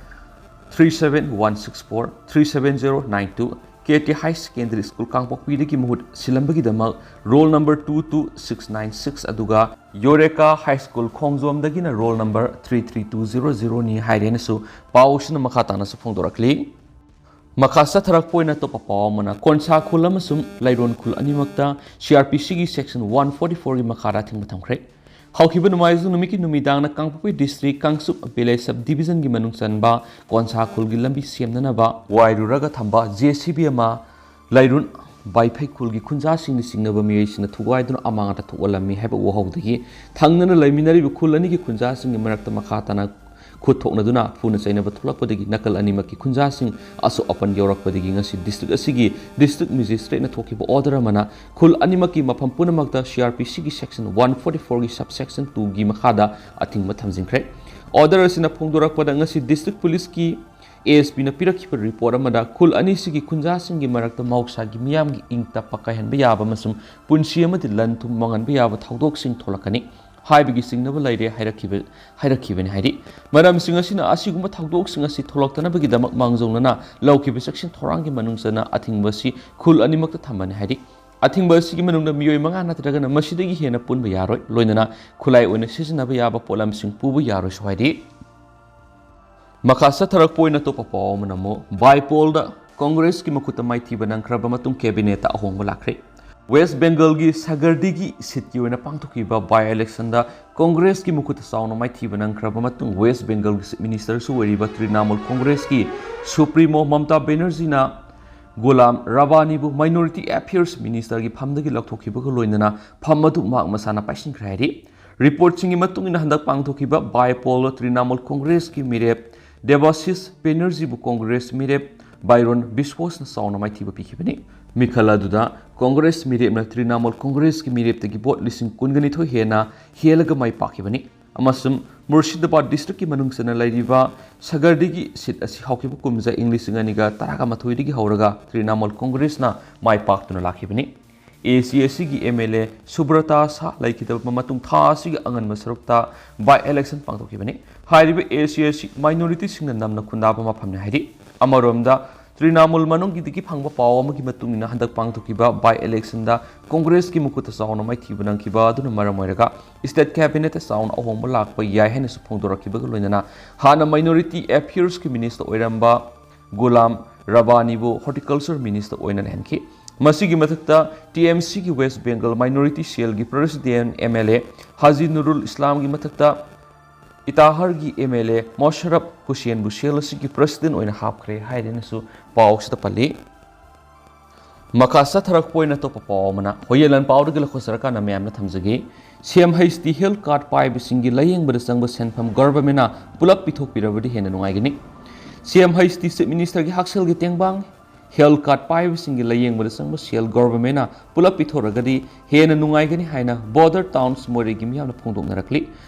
three seven one six four, three seven zero nine two, KT High Secondary School ꯀꯥꯡꯄꯣꯛꯄꯤꯗꯒꯤ ꯃꯍꯨꯠ ꯁꯤꯜꯂꯝꯕꯒꯤꯗꯃꯛ roll number two two six nine six, ꯑꯗꯨꯒ Eureka High School ꯈꯣꯡꯖꯣꯝꯗꯒꯤꯅ roll number three three two zero zero ꯅꯤ ꯍꯥꯏꯔꯦꯅꯁꯨ ꯄꯥꯎꯁꯤꯅ ꯃꯈꯥ ꯇꯥꯅꯁꯨ ꯐꯣꯡꯗꯣꯔꯛꯂꯤ꯫ ꯃꯈꯥ ꯆꯠꯊꯔꯛꯄ ꯑꯣꯏꯅ ꯑꯇꯣꯞꯄ ꯄꯥꯎ ꯑꯃꯅ, ꯀꯣꯟꯁꯥ ꯈꯨꯜ ꯑꯃꯁꯨꯡ ꯂꯩꯔꯣꯟ ꯈꯨꯜ ꯑꯅꯤꯃꯛꯇ CrPCꯒꯤ Section one forty fourꯒꯤ ꯃꯈꯥꯗ ꯑꯊꯤꯡꯕ ꯊꯝꯈ꯭ꯔꯦ꯫ ꯍꯧꯈꯤꯕ ꯅꯣꯡꯃꯥꯏꯖꯤꯡ ꯅꯨꯃꯤꯠꯀꯤ ꯅꯨꯃꯤꯗꯥꯡꯅ ꯀꯥꯡꯄꯣꯛꯄꯤ District ꯀꯥꯡꯆꯨꯞ Village Sub Divisionꯒꯤ ꯃꯅꯨꯡ ꯆꯟꯕ ꯀꯣꯟꯁꯥ ꯈꯨꯜꯒꯤ ꯂꯝꯕꯤ ꯁꯦꯝꯅꯅꯕ ꯋꯥꯏꯔꯨꯔꯒ ꯊꯝꯕ JCB ꯑꯃ ꯂꯩꯔꯨꯟ ꯕꯥꯏꯐꯩ ꯈꯨꯜꯒꯤ ꯈꯨꯟꯖꯥꯁꯤꯡꯅ ꯆꯤꯡꯅꯕ ꯃꯤꯑꯣꯏꯁꯤꯡꯅ ꯊꯨꯒꯥꯏꯗꯨꯅ ꯑꯃꯥꯡ ꯑꯇꯥ ꯊꯣꯛꯍꯜꯂꯝꯃꯤ ꯍꯥꯏꯕ ꯎꯍꯧꯗꯒꯤ ꯊꯪꯅꯅ ꯂꯩꯃꯤꯟꯅꯔꯤꯕ ꯈꯨꯜ ꯑꯅꯤꯒꯤ ꯈꯨꯟꯖꯥꯁꯤꯡꯒꯤ ꯃꯔꯛꯇ ꯃꯈꯥ ꯇꯥꯅ ꯈꯨꯠ ꯊꯣꯛꯅꯗꯨꯅ ꯐꯨꯅ ꯆꯩꯅꯕ ꯊꯣꯛꯂꯛꯄꯗꯒꯤ ꯅꯥꯀꯜ ꯑꯅꯤꯃꯛꯀꯤ ꯈꯨꯟꯖꯥꯁꯤꯡ ꯑꯁꯣꯛ ꯑꯄꯟ ꯌꯥꯎꯔꯛꯄꯗꯒꯤ ꯉꯁꯤ district ꯑꯁꯤꯒꯤ District Magistrateꯅ ꯊꯣꯛꯈꯤꯕ order ꯑꯃꯅ ꯈꯨꯜ ꯑꯅꯤꯃꯛꯀꯤ ꯃꯐꯝ ꯄꯨꯝꯅꯃꯛꯇ CrPCꯒꯤ Section one forty fourꯒꯤ Subsection twoꯒꯤ ꯃꯈꯥꯗ ꯑꯊꯤꯡꯕ ꯊꯝꯖꯤꯟꯈ꯭ꯔꯦ꯫ Order ꯑꯁꯤꯅ ꯐꯣꯡꯗꯣꯔꯛꯄꯗ ꯉꯁꯤ District Policeꯀꯤ ASPꯅ ꯄꯤꯔꯛꯈꯤꯕ report ꯑꯃꯗ ꯈꯨꯜ ꯑꯅꯤꯁꯤꯒꯤ ꯈꯨꯟꯖꯥꯁꯤꯡꯒꯤ ꯃꯔꯛꯇ ꯃꯍꯧꯁꯥꯒꯤ ꯃꯤꯌꯥꯝꯒꯤ ꯏꯪ ꯇꯞꯄ ꯀꯥꯏꯍꯟꯕ ꯌꯥꯕ ꯑꯃꯁꯨꯡ ꯄꯨꯟꯁꯤ ꯑꯃꯗꯤ ꯂꯟ ꯊꯨꯝ ꯃꯥꯡꯍꯟꯕ ꯌꯥꯕ ꯊꯧꯗꯣꯛꯁꯤꯡ ꯊꯣꯛꯂꯛꯀꯅꯤ ꯍꯥꯏꯕꯒꯤ ꯆꯤꯡꯅꯕ ꯂꯩꯔꯦ ꯍꯥꯏꯔꯛꯈꯤꯕ-, ꯍꯥꯏꯔꯛꯈꯤꯕꯅꯤ ꯍꯥꯏꯔꯤ꯫ ꯃꯔꯝꯁꯤꯡ ꯑꯁꯤꯅ ꯑꯁꯤꯒꯨꯝꯕ ꯊꯧꯗꯣꯛꯁꯤꯡ ꯑꯁꯤ ꯊꯣꯛꯂꯛꯇꯅꯕꯒꯤꯗꯃꯛ ꯃꯥꯡꯖꯧꯅꯅ ꯂꯧꯈꯤꯕ ꯆꯦꯛꯁꯤꯟ ꯊꯧꯔꯥꯡꯒꯤ ꯃꯅꯨꯡ ꯆꯟꯅ ꯑꯊꯤꯡꯕ ꯑꯁꯤ ꯈꯨꯜ ꯑꯅꯤꯃꯛꯇ ꯊꯝꯕꯅꯤ ꯍꯥꯏꯔꯤ꯫ ꯑꯊꯤꯡꯕ ꯑꯁꯤꯒꯤ ꯃꯅꯨꯡꯗ ꯃꯤꯑꯣꯏ ꯃꯉꯥ ꯅꯠꯇ꯭ꯔꯒꯅ ꯃꯁꯤꯗꯒꯤ ꯍꯦꯟꯅ ꯄꯨꯟꯕ ꯌꯥꯔꯣꯏ, ꯂꯣꯏꯅꯅ ꯈꯨꯠꯂꯥꯏ ꯑꯣꯏꯅ ꯁꯤꯖꯤꯟꯅꯕ ꯌꯥꯕ ꯄꯣꯠꯂꯝꯁꯤꯡ ꯄꯨꯕ ꯌꯥꯔꯣꯏꯁꯨ ꯍꯥꯏꯔꯤ꯫ ꯃꯈꯥ ꯆꯠꯊꯔꯛꯄ ꯑꯣꯏꯅ ꯑꯇꯣꯞꯄ ꯄꯥꯎ ꯑꯃꯅ ꯑꯃꯨꯛ, ꯕꯥꯏꯄꯣꯜꯗ ꯀꯣꯡꯒ꯭ꯔꯦꯁꯀꯤ ꯃꯈꯨꯠꯇ ꯃꯥꯏꯊꯤꯕ ꯅꯪꯈ꯭ꯔꯕ ꯃꯇꯨꯡ cabinetꯇ ꯑꯍꯣꯡꯕ ꯂꯥꯛꯈ꯭ꯔꯦ꯫ West Bengalꯒꯤ ꯁꯒꯔꯗꯤꯒꯤ seatꯀꯤ ꯑꯣꯏꯅ ꯄꯥꯡꯊꯣꯛꯈꯤꯕ by electionꯗ ꯀꯣꯡꯒ꯭ꯔꯦꯁꯀꯤ ꯃꯈꯨꯠꯇ ꯆꯥꯎꯅ ꯃꯥꯏꯊꯤꯕ ꯅꯪꯈ꯭ꯔꯕ ꯃꯇꯨꯡ West Bengalꯒꯤ Chief Ministerꯁꯨ ꯑꯣꯏꯔꯤꯕ Trinamool ꯀꯣꯡꯒ꯭ꯔꯦꯁꯀꯤ Supremo ꯃꯃꯇꯥ ꯕꯦꯅꯔꯖꯤꯅ Ghulam ꯔꯕꯥꯅꯤꯕꯨ Minority Affairs Ministerꯒꯤ ꯐꯝꯗꯒꯤ ꯂꯧꯊꯣꯛꯈꯤꯕꯒ ꯂꯣꯏꯅꯅ ꯐꯝ ꯑꯗꯨ ꯃꯍꯥꯛ ꯃꯁꯥꯅ ꯄꯥꯏꯁꯤꯟꯈ꯭ꯔꯦ ꯍꯥꯏꯔꯤ꯫ Reportꯁꯤꯡꯒꯤ ꯃꯇꯨꯡ ꯏꯟꯅ ꯍꯟꯗꯛ ꯄꯥꯡꯊꯣꯛꯈꯤꯕ by pollꯗ ꯇ꯭ꯔꯤꯅꯥꯃꯨꯜ ꯀꯣꯡꯒ꯭ꯔꯦꯁꯀꯤ ꯃꯤꯔꯦꯞ ꯗꯦꯕꯥꯁꯤꯁ ꯕꯦꯅꯔꯖꯤꯕꯨ ꯀꯣꯡꯒ꯭ꯔꯦꯁ ꯃꯤꯔꯦꯞ ꯕꯥꯏꯔꯣꯟ ꯕꯤꯁꯋꯥꯁꯅ ꯆꯥꯎꯅ ꯃꯥꯏꯊꯤꯕ ꯄꯤꯈꯤꯕꯅꯤ꯫ ꯃꯤꯈꯜ ꯑꯗꯨꯗ ꯀꯣꯡꯒ꯭ꯔꯦꯁ ꯃꯤꯔꯦꯞꯅ ꯇ꯭ꯔꯤꯅꯥꯃꯨꯜ ꯀꯣꯡꯒ꯭ꯔꯦꯁꯀꯤ ꯃꯤꯔꯦꯞꯇꯒꯤ vote ꯂꯤꯁꯤꯡ ꯀꯨꯟꯒ ꯅꯤꯊꯣꯏ ꯍꯦꯟꯅ ꯍꯦꯜꯂꯒ ꯃꯥꯏ ꯄꯥꯛꯈꯤꯕꯅꯤ ꯑꯃꯁꯨꯡ ꯃꯨꯔꯁꯤꯗꯥꯕꯥꯗ ꯗꯤꯁꯇ꯭ꯔꯤꯛꯀꯤ ꯃꯅꯨꯡ ꯆꯟꯅ ꯂꯩꯔꯤꯕ ꯁꯒꯔꯗꯤꯒꯤ ꯁꯤꯠ ꯑꯁꯤ ꯍꯧꯈꯤꯕ ꯀꯨꯝꯖꯥ ꯏꯪ ꯂꯤꯁꯤꯡ ꯑꯅꯤꯒ ꯇꯔꯥꯃꯥꯊꯣꯏꯗꯒꯤ ꯍꯧꯔꯒ ꯇ꯭ꯔꯤꯅꯥꯃꯨꯜ ꯀꯣꯡꯒ꯭ꯔꯦꯁꯅ ꯃꯥꯏ ꯄꯥꯛꯇꯨꯅ ꯂꯥꯛꯈꯤꯕꯅꯤ꯫ ꯑꯦ ꯁꯤ ꯑꯦꯁ ꯁꯤꯒꯤ ꯑꯦꯝ ꯑꯦꯜ ꯑꯦ ꯁꯨꯕ꯭ꯔꯇꯥ ꯁꯥ ꯂꯩꯈꯤꯗꯕ ꯃꯇꯨꯡ ꯊꯥ ꯑꯁꯤꯒꯤ ꯑꯉꯟꯕ ꯁꯔꯨꯛꯇ ꯕꯥꯏ ꯏꯂꯦꯛꯁꯟ ꯄꯥꯡꯊꯣꯛꯈꯤꯕꯅꯤ꯫ ꯍꯥꯏꯔꯤꯕ ꯑꯦ ꯁꯤ ꯑꯦꯁ ꯁꯤ ꯃꯥꯏꯅꯣꯔꯤꯇꯤꯁꯤꯡꯅ ꯅꯝꯅ ꯈꯨꯟꯗꯥꯕ ꯃꯐꯝꯅꯤ ꯍꯥꯏꯔꯤ꯫ ꯑꯃꯔꯣꯝꯗ, ꯇ꯭ꯔꯤꯅꯥꯃꯨꯜ ꯃꯅꯨꯡꯒꯤꯗꯒꯤ ꯐꯪꯕ ꯄꯥꯎ ꯑꯃꯒꯤ ꯃꯇꯨꯡ ꯏꯟꯅ, ꯍꯟꯗꯛ ꯄꯥꯡꯊꯣꯛꯈꯤꯕ ꯕꯥꯏ ꯏꯂꯦꯛꯁꯟꯗ ꯀꯣꯡꯒ꯭ꯔꯦꯁꯀꯤ ꯃꯈꯨꯠꯇ ꯆꯥꯎꯅ ꯃꯥꯏꯊꯤꯕ ꯅꯪꯈꯤꯕ ꯑꯗꯨꯅ ꯃꯔꯝ ꯑꯣꯏꯔꯒ ꯁ꯭ꯇꯦꯠ ꯀꯦꯕꯤꯅꯦꯠꯇ ꯆꯥꯎꯅ ꯑꯍꯣꯡꯕ ꯂꯥꯛꯄ ꯌꯥꯏ ꯍꯥꯏꯅꯁꯨ ꯐꯣꯡꯗꯣꯔꯛꯈꯤꯕꯒ ꯂꯣꯏꯅꯅ, ꯍꯥꯟꯅ ꯃꯥꯏꯅꯣꯔꯤꯇꯤ ꯑꯦꯐꯤꯌꯔꯁꯀꯤ ꯃꯤꯅꯤꯁꯇꯔ ꯑꯣꯏꯔꯝꯕ ꯒꯨꯂꯥꯝ ꯔꯕꯥꯅꯤꯕꯨ ꯍꯣꯔꯇꯤꯀꯜꯆꯔ ꯃꯤꯅꯤꯁꯇꯔ ꯑꯣꯏꯅ ꯂꯩꯍꯟꯈꯤ꯫ ꯃꯁꯤꯒꯤ ꯃꯊꯛꯇ, ꯇꯤ ꯑꯦꯝ ꯁꯤꯒꯤ ꯋꯦꯁ ꯕꯦꯡꯒꯜ ꯃꯥꯏꯅꯣꯔꯤꯇꯤ ꯁꯦꯜꯒꯤ ꯄ꯭ꯔꯦꯁꯤꯗꯦꯟꯠ ꯑꯦꯝ ꯑꯦꯜ ꯑꯦ ꯍꯥꯖꯤ ꯅꯨꯔꯨꯜ ꯏꯁꯂꯥꯝꯒꯤ ꯃꯊꯛꯇ ꯏꯇꯥꯍꯔꯒꯤ ꯑꯦꯝ ꯑꯦꯜ ꯑꯦ ꯃꯣꯁꯔꯐ ꯍꯨꯁꯦꯟꯕꯨ ꯁꯦꯜ ꯑꯁꯤꯒꯤ ꯄ꯭ꯔꯦꯁꯤꯗꯦꯟꯠ ꯑꯣꯏꯅ ꯍꯥꯞꯈ꯭ꯔꯦ ꯍꯥꯏꯗꯨꯅꯁꯨ ꯄꯥꯎꯁꯤꯗ ꯄꯜꯂꯤ꯫ ꯃꯈꯥ ꯆꯠꯊꯔꯛꯄ ꯑꯣꯏꯅ ꯑꯇꯣꯞꯄ ꯄꯥꯎ ꯑꯃꯅ, ꯍꯣꯌꯦꯂꯟ ꯄꯥꯎꯗꯒꯤ ꯂꯧꯈꯠꯆꯔꯀꯥꯟꯗ ꯃꯌꯥꯝꯅ ꯊꯝꯖꯒꯦ꯫ C M H T health card ꯄꯥꯏꯕꯁꯤꯡꯒꯤ ꯂꯥꯌꯦꯡꯕꯗ ꯆꯪꯕ ꯁꯦꯟꯐꯝ ꯒꯣꯚꯔꯟꯃꯦꯟꯠꯅ ꯄꯨꯂꯞ ꯄꯤꯊꯣꯛꯄꯤꯔꯕꯗꯤ ꯍꯦꯟꯅ ꯅꯨꯡꯉꯥꯏꯒꯅꯤ꯫ ꯁꯤ ꯑꯦꯝ ꯍꯩꯆ ꯇꯤ ꯆꯤꯐ ꯃꯤꯅꯤꯁꯇꯔꯒꯤ ꯍꯛꯁꯦꯜꯒꯤ ꯇꯦꯡꯕꯥꯡ ꯍꯦꯜꯊ ꯀꯥꯔꯗ ꯄꯥꯏꯕꯁꯤꯡꯒꯤ ꯂꯥꯌꯦꯡꯕꯗ ꯆꯪꯕ ꯁꯦꯜ ꯒꯣꯚꯔꯟꯃꯦꯟꯠꯅ ꯄꯨꯂꯞ ꯄꯤꯊꯣꯔꯛꯑꯒꯗꯤ ꯍꯦꯟꯅ ꯅꯨꯡꯉꯥꯏꯒꯅꯤ ꯍꯥꯏꯅ ꯕꯣꯔꯗꯔ ꯇꯥꯎꯟꯁ ꯃꯣꯔꯦꯒꯤ ꯃꯤꯌꯥꯝꯅ ꯐꯣꯡꯗꯣꯛꯅꯔꯛꯂꯤ꯫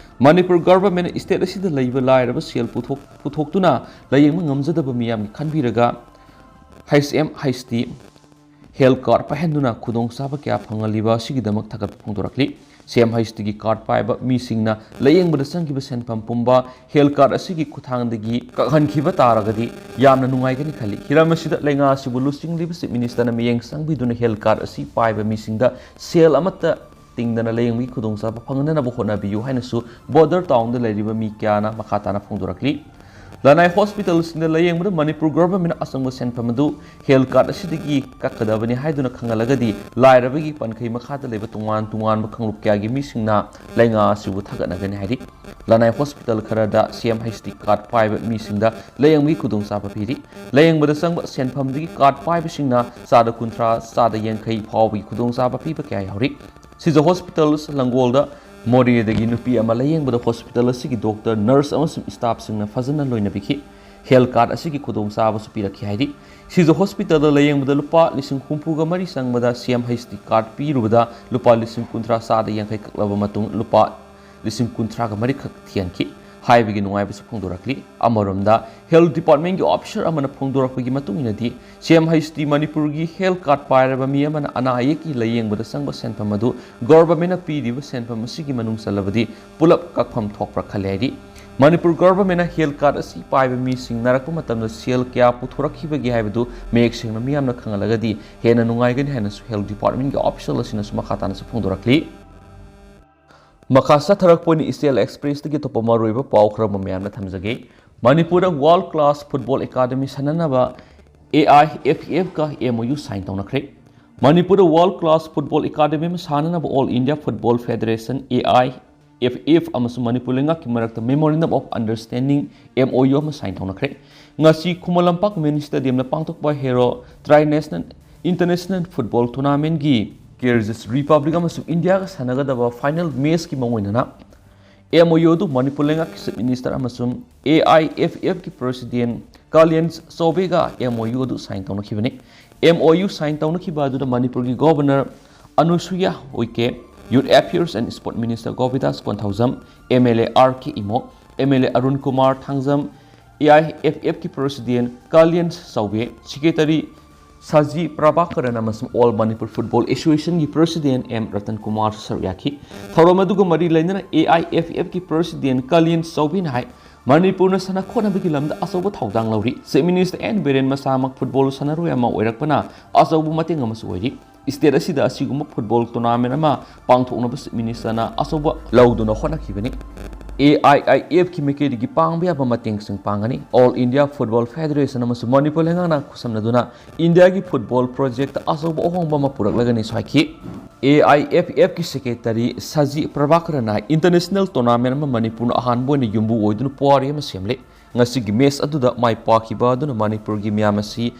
ꯃꯅꯤꯄꯨꯔ ꯒꯣꯚꯔꯟꯃꯦꯟꯠꯅ ꯁ꯭ꯇꯦꯠ ꯑꯁꯤꯗ ꯂꯩꯕ ꯂꯥꯏꯔꯕ ꯁꯦꯜ ꯄꯨꯊꯣꯛ-, ꯄꯨꯊꯣꯛꯇꯨꯅ ꯂꯥꯌꯦꯡꯕ ꯉꯝꯖꯗꯕ ꯃꯤꯌꯥꯝꯒꯤ ꯈꯟꯕꯤꯔꯒ H M H T health card ꯄꯥꯏꯍꯟꯗꯨꯅ ꯈꯨꯗꯣꯡꯆꯥꯕ ꯀꯌꯥ ꯐꯪꯍꯜꯂꯤꯕ ꯑꯁꯤꯒꯤꯗꯃꯛ ꯊꯥꯒꯠꯄ ꯐꯣꯡꯗꯣꯔꯛꯂꯤ꯫ ꯁꯤ ꯑꯦꯝ ꯍꯩꯆ ꯇꯤꯒꯤ ꯀꯥꯔꯗ ꯄꯥꯏꯕ ꯃꯤꯁꯤꯡꯅ ꯂꯥꯌꯦꯡꯕꯗ ꯆꯪꯈꯤꯕ ꯁꯦꯟꯐꯝ ꯄꯨꯝꯕ ꯍꯦꯜꯊ ꯀꯥꯔꯗ ꯑꯁꯤꯒꯤ ꯈꯨꯠꯊꯥꯡꯗꯒꯤ ꯀꯛꯍꯟꯈꯤꯕ ꯇꯥꯔꯒꯗꯤ ꯌꯥꯝꯅ ꯅꯨꯡꯉꯥꯏꯒꯅꯤ ꯈꯜꯂꯤ꯫ ꯍꯤꯔꯝ ꯑꯁꯤꯗ ꯂꯩꯉꯥꯛ ꯑꯁꯤꯕꯨ ꯂꯨꯆꯤꯡꯂꯤꯕ ꯆꯤꯐ ꯃꯤꯅꯤꯁꯇꯔꯅ ꯃꯤꯠꯌꯦꯡ ꯆꯪꯕꯤꯗꯨꯅ ꯍꯦꯜꯊ ꯀꯥꯔꯗ ꯑꯁꯤ ꯄꯥꯏꯕ ꯃꯤꯁꯤꯡꯗ ꯁꯦꯜ ꯑꯃꯠꯇ ꯇꯤꯡꯗꯅ ꯂꯥꯌꯦꯡꯕꯒꯤ ꯈꯨꯗꯣꯡꯆꯥꯕ ꯐꯪꯍꯟꯅꯕ ꯍꯣꯠꯅꯕꯤꯌꯨ ꯍꯥꯏꯅꯁꯨ ꯕꯣꯔꯗꯔ ꯇꯥꯎꯟꯗ ꯂꯩꯔꯤꯕ ꯃꯤ ꯀꯌꯥꯅ ꯃꯈꯥ ꯇꯥꯅ ꯐꯣꯡꯗꯣꯔꯛꯂꯤ꯫ ꯂꯅꯥꯏ ꯍꯣꯁꯄꯤꯇꯥꯜꯁꯤꯡꯗ ꯂꯥꯌꯦꯡꯕꯗ ꯃꯅꯤꯄꯨꯔ ꯒꯣꯚꯔꯟꯃꯦꯟꯠꯅ ꯑꯆꯪꯕ ꯁꯦꯟꯐꯝ ꯑꯗꯨ ꯍꯦꯜꯊ ꯀꯥꯔꯗ ꯑꯁꯤꯗꯒꯤ ꯀꯛꯀꯗꯕꯅꯤ ꯍꯥꯏꯗꯨꯅ ꯈꯪꯍꯜꯂꯒꯗꯤ ꯂꯥꯏꯔꯕꯒꯤ ꯄꯟꯈꯩ ꯃꯈꯥꯗ ꯂꯩꯕ ꯇꯣꯉꯥꯟ ꯇꯣꯉꯥꯟꯕ ꯀꯥꯡꯂꯨꯞ ꯀꯌꯥꯒꯤ ꯃꯤꯁꯤꯡꯅ ꯂꯩꯉꯥꯛ ꯑꯁꯤꯕꯨ ꯊꯥꯒꯠꯅꯒꯅꯤ ꯍꯥꯏꯔꯤ꯫ ꯂꯅꯥꯏ ꯍꯣꯁꯄꯤꯇꯥꯜ ꯈꯔꯗ ꯁꯤ ꯑꯦꯝ ꯍꯩꯆ ꯇꯤ ꯀꯥꯔꯗ ꯄꯥꯏꯕ ꯃꯤꯁꯤꯡꯗ ꯂꯥꯌꯦꯡꯕꯒꯤ ꯈꯨꯗꯣꯡꯆꯥꯕ ꯄꯤꯔꯤ꯫ ꯂꯥꯌꯦꯡꯕꯗ ꯆꯪꯕ ꯁꯦꯟꯐꯝꯗꯒꯤ ꯀꯥꯔꯗ ꯄꯥꯏꯕꯁꯤꯡꯅ ꯆꯥꯗ ꯀꯨꯟꯊ꯭ꯔꯥ, ꯆꯥꯗ ꯌꯥꯡꯈꯩ ꯐꯥꯎꯕꯒꯤ ꯈꯨꯗꯣꯡꯆꯥꯕ ꯄꯤꯕ ꯀꯌꯥ ꯌꯥꯎꯔꯤ꯫ ꯁꯤꯖ ꯍꯣꯁꯄꯤꯇꯥꯜꯁ ꯂꯪꯒꯣꯜꯗ ꯃꯣꯔꯦꯗꯒꯤ ꯅꯨꯄꯤ ꯑꯃ ꯂꯥꯌꯦꯡꯕꯗ ꯍꯣꯁꯄꯤꯇꯥꯜ ꯑꯁꯤꯒꯤ ꯗꯣꯛꯇꯔ, ꯅꯔꯁ ꯑꯃꯁꯨꯡ ꯁ꯭ꯇꯥꯐꯁꯤꯡꯅ ꯐꯖꯅ ꯂꯣꯏꯅꯕꯤꯈꯤ꯫ ꯍꯦꯜꯊ ꯀꯥꯔꯗ ꯑꯁꯤꯒꯤ ꯈꯨꯗꯣꯡꯆꯥꯕꯁꯨ ꯄꯤꯔꯛꯈꯤ ꯍꯥꯏꯔꯤ꯫ ꯁꯤꯖ ꯍꯣꯁꯄꯤꯇꯥꯜꯗ ꯂꯥꯌꯦꯡꯕꯗ ꯂꯨꯄꯥ ꯂꯤꯁꯤꯡ ꯍꯨꯝꯐꯨꯒ ꯃꯔꯤ ꯆꯪꯕꯗ ꯁꯤ ꯑꯦꯝ ꯍꯩꯆ ꯇꯤ ꯀꯥꯔꯗ ꯄꯤꯔꯨꯕꯗ ꯂꯨꯄꯥ ꯂꯤꯁꯤꯡ ꯀꯨꯟꯊ꯭ꯔꯥ ꯆꯥꯗ ꯌꯥꯡꯈꯩ ꯀꯛꯂꯕ ꯃꯇꯨꯡ ꯂꯨꯄꯥ ꯂꯤꯁꯤꯡ ꯀꯨꯟꯊ꯭ꯔꯥꯒ ꯃꯔꯤꯈꯛ ꯊꯤꯍꯟꯈꯤ ꯍꯥꯏꯕꯒꯤ ꯅꯨꯡꯉꯥꯏꯕꯁꯨ ꯐꯣꯡꯗꯣꯔꯛꯂꯤ꯫ ꯑꯃꯔꯣꯝꯗ, health department ꯒꯤ officer ꯑꯃꯅ ꯐꯣꯡꯗꯣꯔꯛꯄꯒꯤ ꯃꯇꯨꯡ ꯏꯟꯅꯗꯤ, CM H D ꯗꯤ ꯃꯅꯤꯄꯨꯔꯒꯤ health card ꯄꯥꯏꯔꯕ ꯃꯤ ꯑꯃꯅ ꯑꯅꯥ ꯑꯌꯦꯛꯀꯤ ꯂꯥꯌꯦꯡꯕꯗ ꯆꯪꯕ ꯁꯦꯟꯐꯝ ꯑꯗꯨ government ꯅ ꯄꯤꯔꯤꯕ ꯁꯦꯟꯐꯝ ꯑꯁꯤꯒꯤ ꯃꯅꯨꯡ ꯆꯜꯂꯕꯗꯤ ꯄꯨꯂꯞ ꯀꯛꯐꯝ ꯊꯣꯛꯄ꯭ꯔꯥ ꯈꯜꯂꯦ ꯍꯥꯏꯔꯤ꯫ ꯃꯅꯤꯄꯨꯔ government ꯅ health card ꯑꯁꯤ ꯄꯥꯏꯕ ꯃꯤꯁꯤꯡ ꯅꯥꯔꯛꯄ ꯃꯇꯝꯗ ꯁꯦꯜ ꯀꯌꯥ ꯄꯨꯊꯣꯔꯛꯈꯤꯕꯒꯦ ꯍꯥꯏꯕꯗꯨ ꯃꯌꯦꯛ ꯁꯦꯡꯅ ꯃꯤꯌꯥꯝꯅ ꯈꯪꯍꯜꯂꯒꯗꯤ ꯍꯦꯟꯅ ꯅꯨꯡꯉꯥꯏꯒꯅꯤ ꯍꯥꯏꯅꯁꯨ health department ꯒꯤ official ꯑꯁꯤꯅꯁꯨ ꯃꯈꯥ ꯇꯥꯅꯁꯨ ꯐꯣꯡꯗꯣꯔꯛꯂꯤ꯫ ꯃꯈꯥ ꯆꯠꯊꯔꯛꯄ ꯑꯣꯏꯅ East India Express ꯇꯒꯤ ꯑꯇꯣꯞꯄ ꯃꯔꯨꯑꯣꯏꯕ ꯄꯥꯎ ꯈꯔ ꯑꯃ ꯃꯌꯥꯝꯅ ꯊꯝꯖꯒꯦ꯫ ꯃꯅꯤꯄꯨꯔꯗ World Class Football Academy ꯁꯥꯟꯅꯅꯕ A I F F ꯀ M O U sign ꯇꯧꯅꯈ꯭ꯔꯦ꯫ ꯃꯅꯤꯄꯨꯔꯗ World Class Football Academy ꯑꯃ ꯁꯥꯟꯅꯅꯕ All India Football Federation, A I F F, ꯑꯃꯁꯨꯡ ꯃꯅꯤꯄꯨꯔ ꯂꯩꯉꯥꯛꯀꯤ ꯃꯔꯛꯇ Memorandum of Understanding, M O U, ꯑꯃ sign ꯇꯧꯅꯈ꯭ꯔꯦ꯫ ꯉꯁꯤ Khuman Lampak Mini Stadium ꯗ ꯄꯥꯡꯊꯣꯛꯄ Hero Tri National International Football Tournament ꯀꯤ Kyrgyz Republic ꯑꯃꯁꯨꯡ ꯏꯟꯗꯤꯌꯥꯒ ꯁꯥꯟꯅꯒꯗꯕ final match ꯀꯤ ꯃꯥꯡꯑꯣꯏꯅꯅ M O U ꯑꯗꯨ ꯃꯅꯤꯄꯨꯔ ꯂꯩꯉꯥꯛꯀꯤ Chief Minister ꯑꯃꯁꯨꯡ A I F F ꯀꯤ President ꯀꯥꯂꯤꯌꯟ ꯆꯧꯕꯦꯒ M O U ꯑꯗꯨ sign ꯇꯧꯅꯈꯤꯕꯅꯤ꯫ M O U sign ꯇꯧꯅꯈꯤꯕ ꯑꯗꯨꯗ ꯃꯅꯤꯄꯨꯔꯒꯤ Governor ꯑꯅꯨꯁꯨꯏꯌꯥ ꯎꯏꯀꯦ, Youth Affairs and Sport Minister ꯒꯣꯄꯤꯗꯥꯁ Konthoujam, M L A R K Imo, M L A Arun Kumar Thangjam, A I F F ꯀꯤ President ꯀꯥꯂꯤꯌꯟ ꯆꯧꯕꯦ, Secretary ꯁꯥꯖꯤ ꯄ꯭ꯔꯚꯥꯀꯔꯟ ꯑꯃꯁꯨꯡ All Manipur Football Association ꯒꯤ President M Ratan ꯀꯨꯃꯥꯔꯁꯨ ꯁꯔꯨꯛ ꯌꯥꯈꯤ꯫ ꯊꯧꯔꯝ ꯑꯗꯨꯒ ꯃꯔꯤ ꯂꯩꯅꯅ A I F F ꯀꯤ President ꯀꯥꯂꯤꯌꯟ ꯆꯧꯕꯦꯅ ꯍꯥꯏ, ꯃꯅꯤꯄꯨꯔꯅ ꯁꯥꯟꯅ ꯈꯣꯠꯅꯕꯒꯤ ꯂꯝꯗ ꯑꯆꯧꯕ ꯊꯧꯗꯥꯡ ꯂꯧꯔꯤ꯫ Chief Minister ꯑꯦꯟ ꯕꯤꯔꯦꯟ ꯃꯁꯥꯃꯛ football ꯁꯥꯟꯅꯔꯣꯏ ꯑꯃ ꯑꯣꯏꯔꯛꯄꯅ ꯑꯆꯧꯕ ꯃꯇꯦꯡ ꯑꯃꯁꯨ ꯑꯣꯏꯔꯤ꯫ State ꯑꯁꯤꯗ ꯑꯁꯤꯒꯨꯝꯕ football tournament ꯑꯃ ꯄꯥꯡꯊꯣꯛꯅꯕ Chief Minister ꯅ ꯑꯆꯧꯕ ꯂꯧꯗꯨꯅ ꯍꯣꯠꯅꯈꯤꯕꯅꯤ꯫ A I I F ꯀꯤ ꯃꯥꯏꯀꯩꯗꯒꯤ ꯄꯥꯡꯕ ꯌꯥꯕ ꯃꯇꯦꯡꯁꯤꯡ ꯄꯥꯡꯒꯅꯤ꯫ All India Football Federation ꯑꯃꯁꯨꯡ ꯃꯅꯤꯄꯨꯔ ꯂꯩꯉꯥꯛꯅ ꯈꯨꯠꯁꯝꯅꯗꯨꯅ ꯏꯟꯗꯤꯌꯥꯒꯤ football project ꯇ ꯑꯆꯧꯕ ꯑꯍꯣꯡꯕ ꯑꯃ ꯄꯨꯔꯛꯂꯒꯅꯤꯁꯨ ꯍꯥꯏꯈꯤ꯫ A I F F ꯀꯤ Secretary ꯁꯥꯖꯤ ꯄ꯭ꯔꯚꯥꯀꯔꯟꯅ international tournament ꯑꯃ ꯃꯅꯤꯄꯨꯔꯅ ꯑꯍꯥꯟꯕ ꯑꯣꯏꯅ ꯌꯨꯝꯕꯨ ꯑꯣꯏꯗꯨꯅ ꯄꯨꯋꯥꯔꯤ ꯑꯃ ꯁꯦꯝꯂꯦ꯫ ꯉꯁꯤꯒꯤ match ꯑꯗꯨꯗ ꯃꯥꯏ ꯄꯥꯛꯈꯤꯕ ꯑꯗꯨꯅ ꯃꯅꯤꯄꯨꯔꯒꯤ ꯃꯤꯌꯥꯝ ꯑꯁꯤ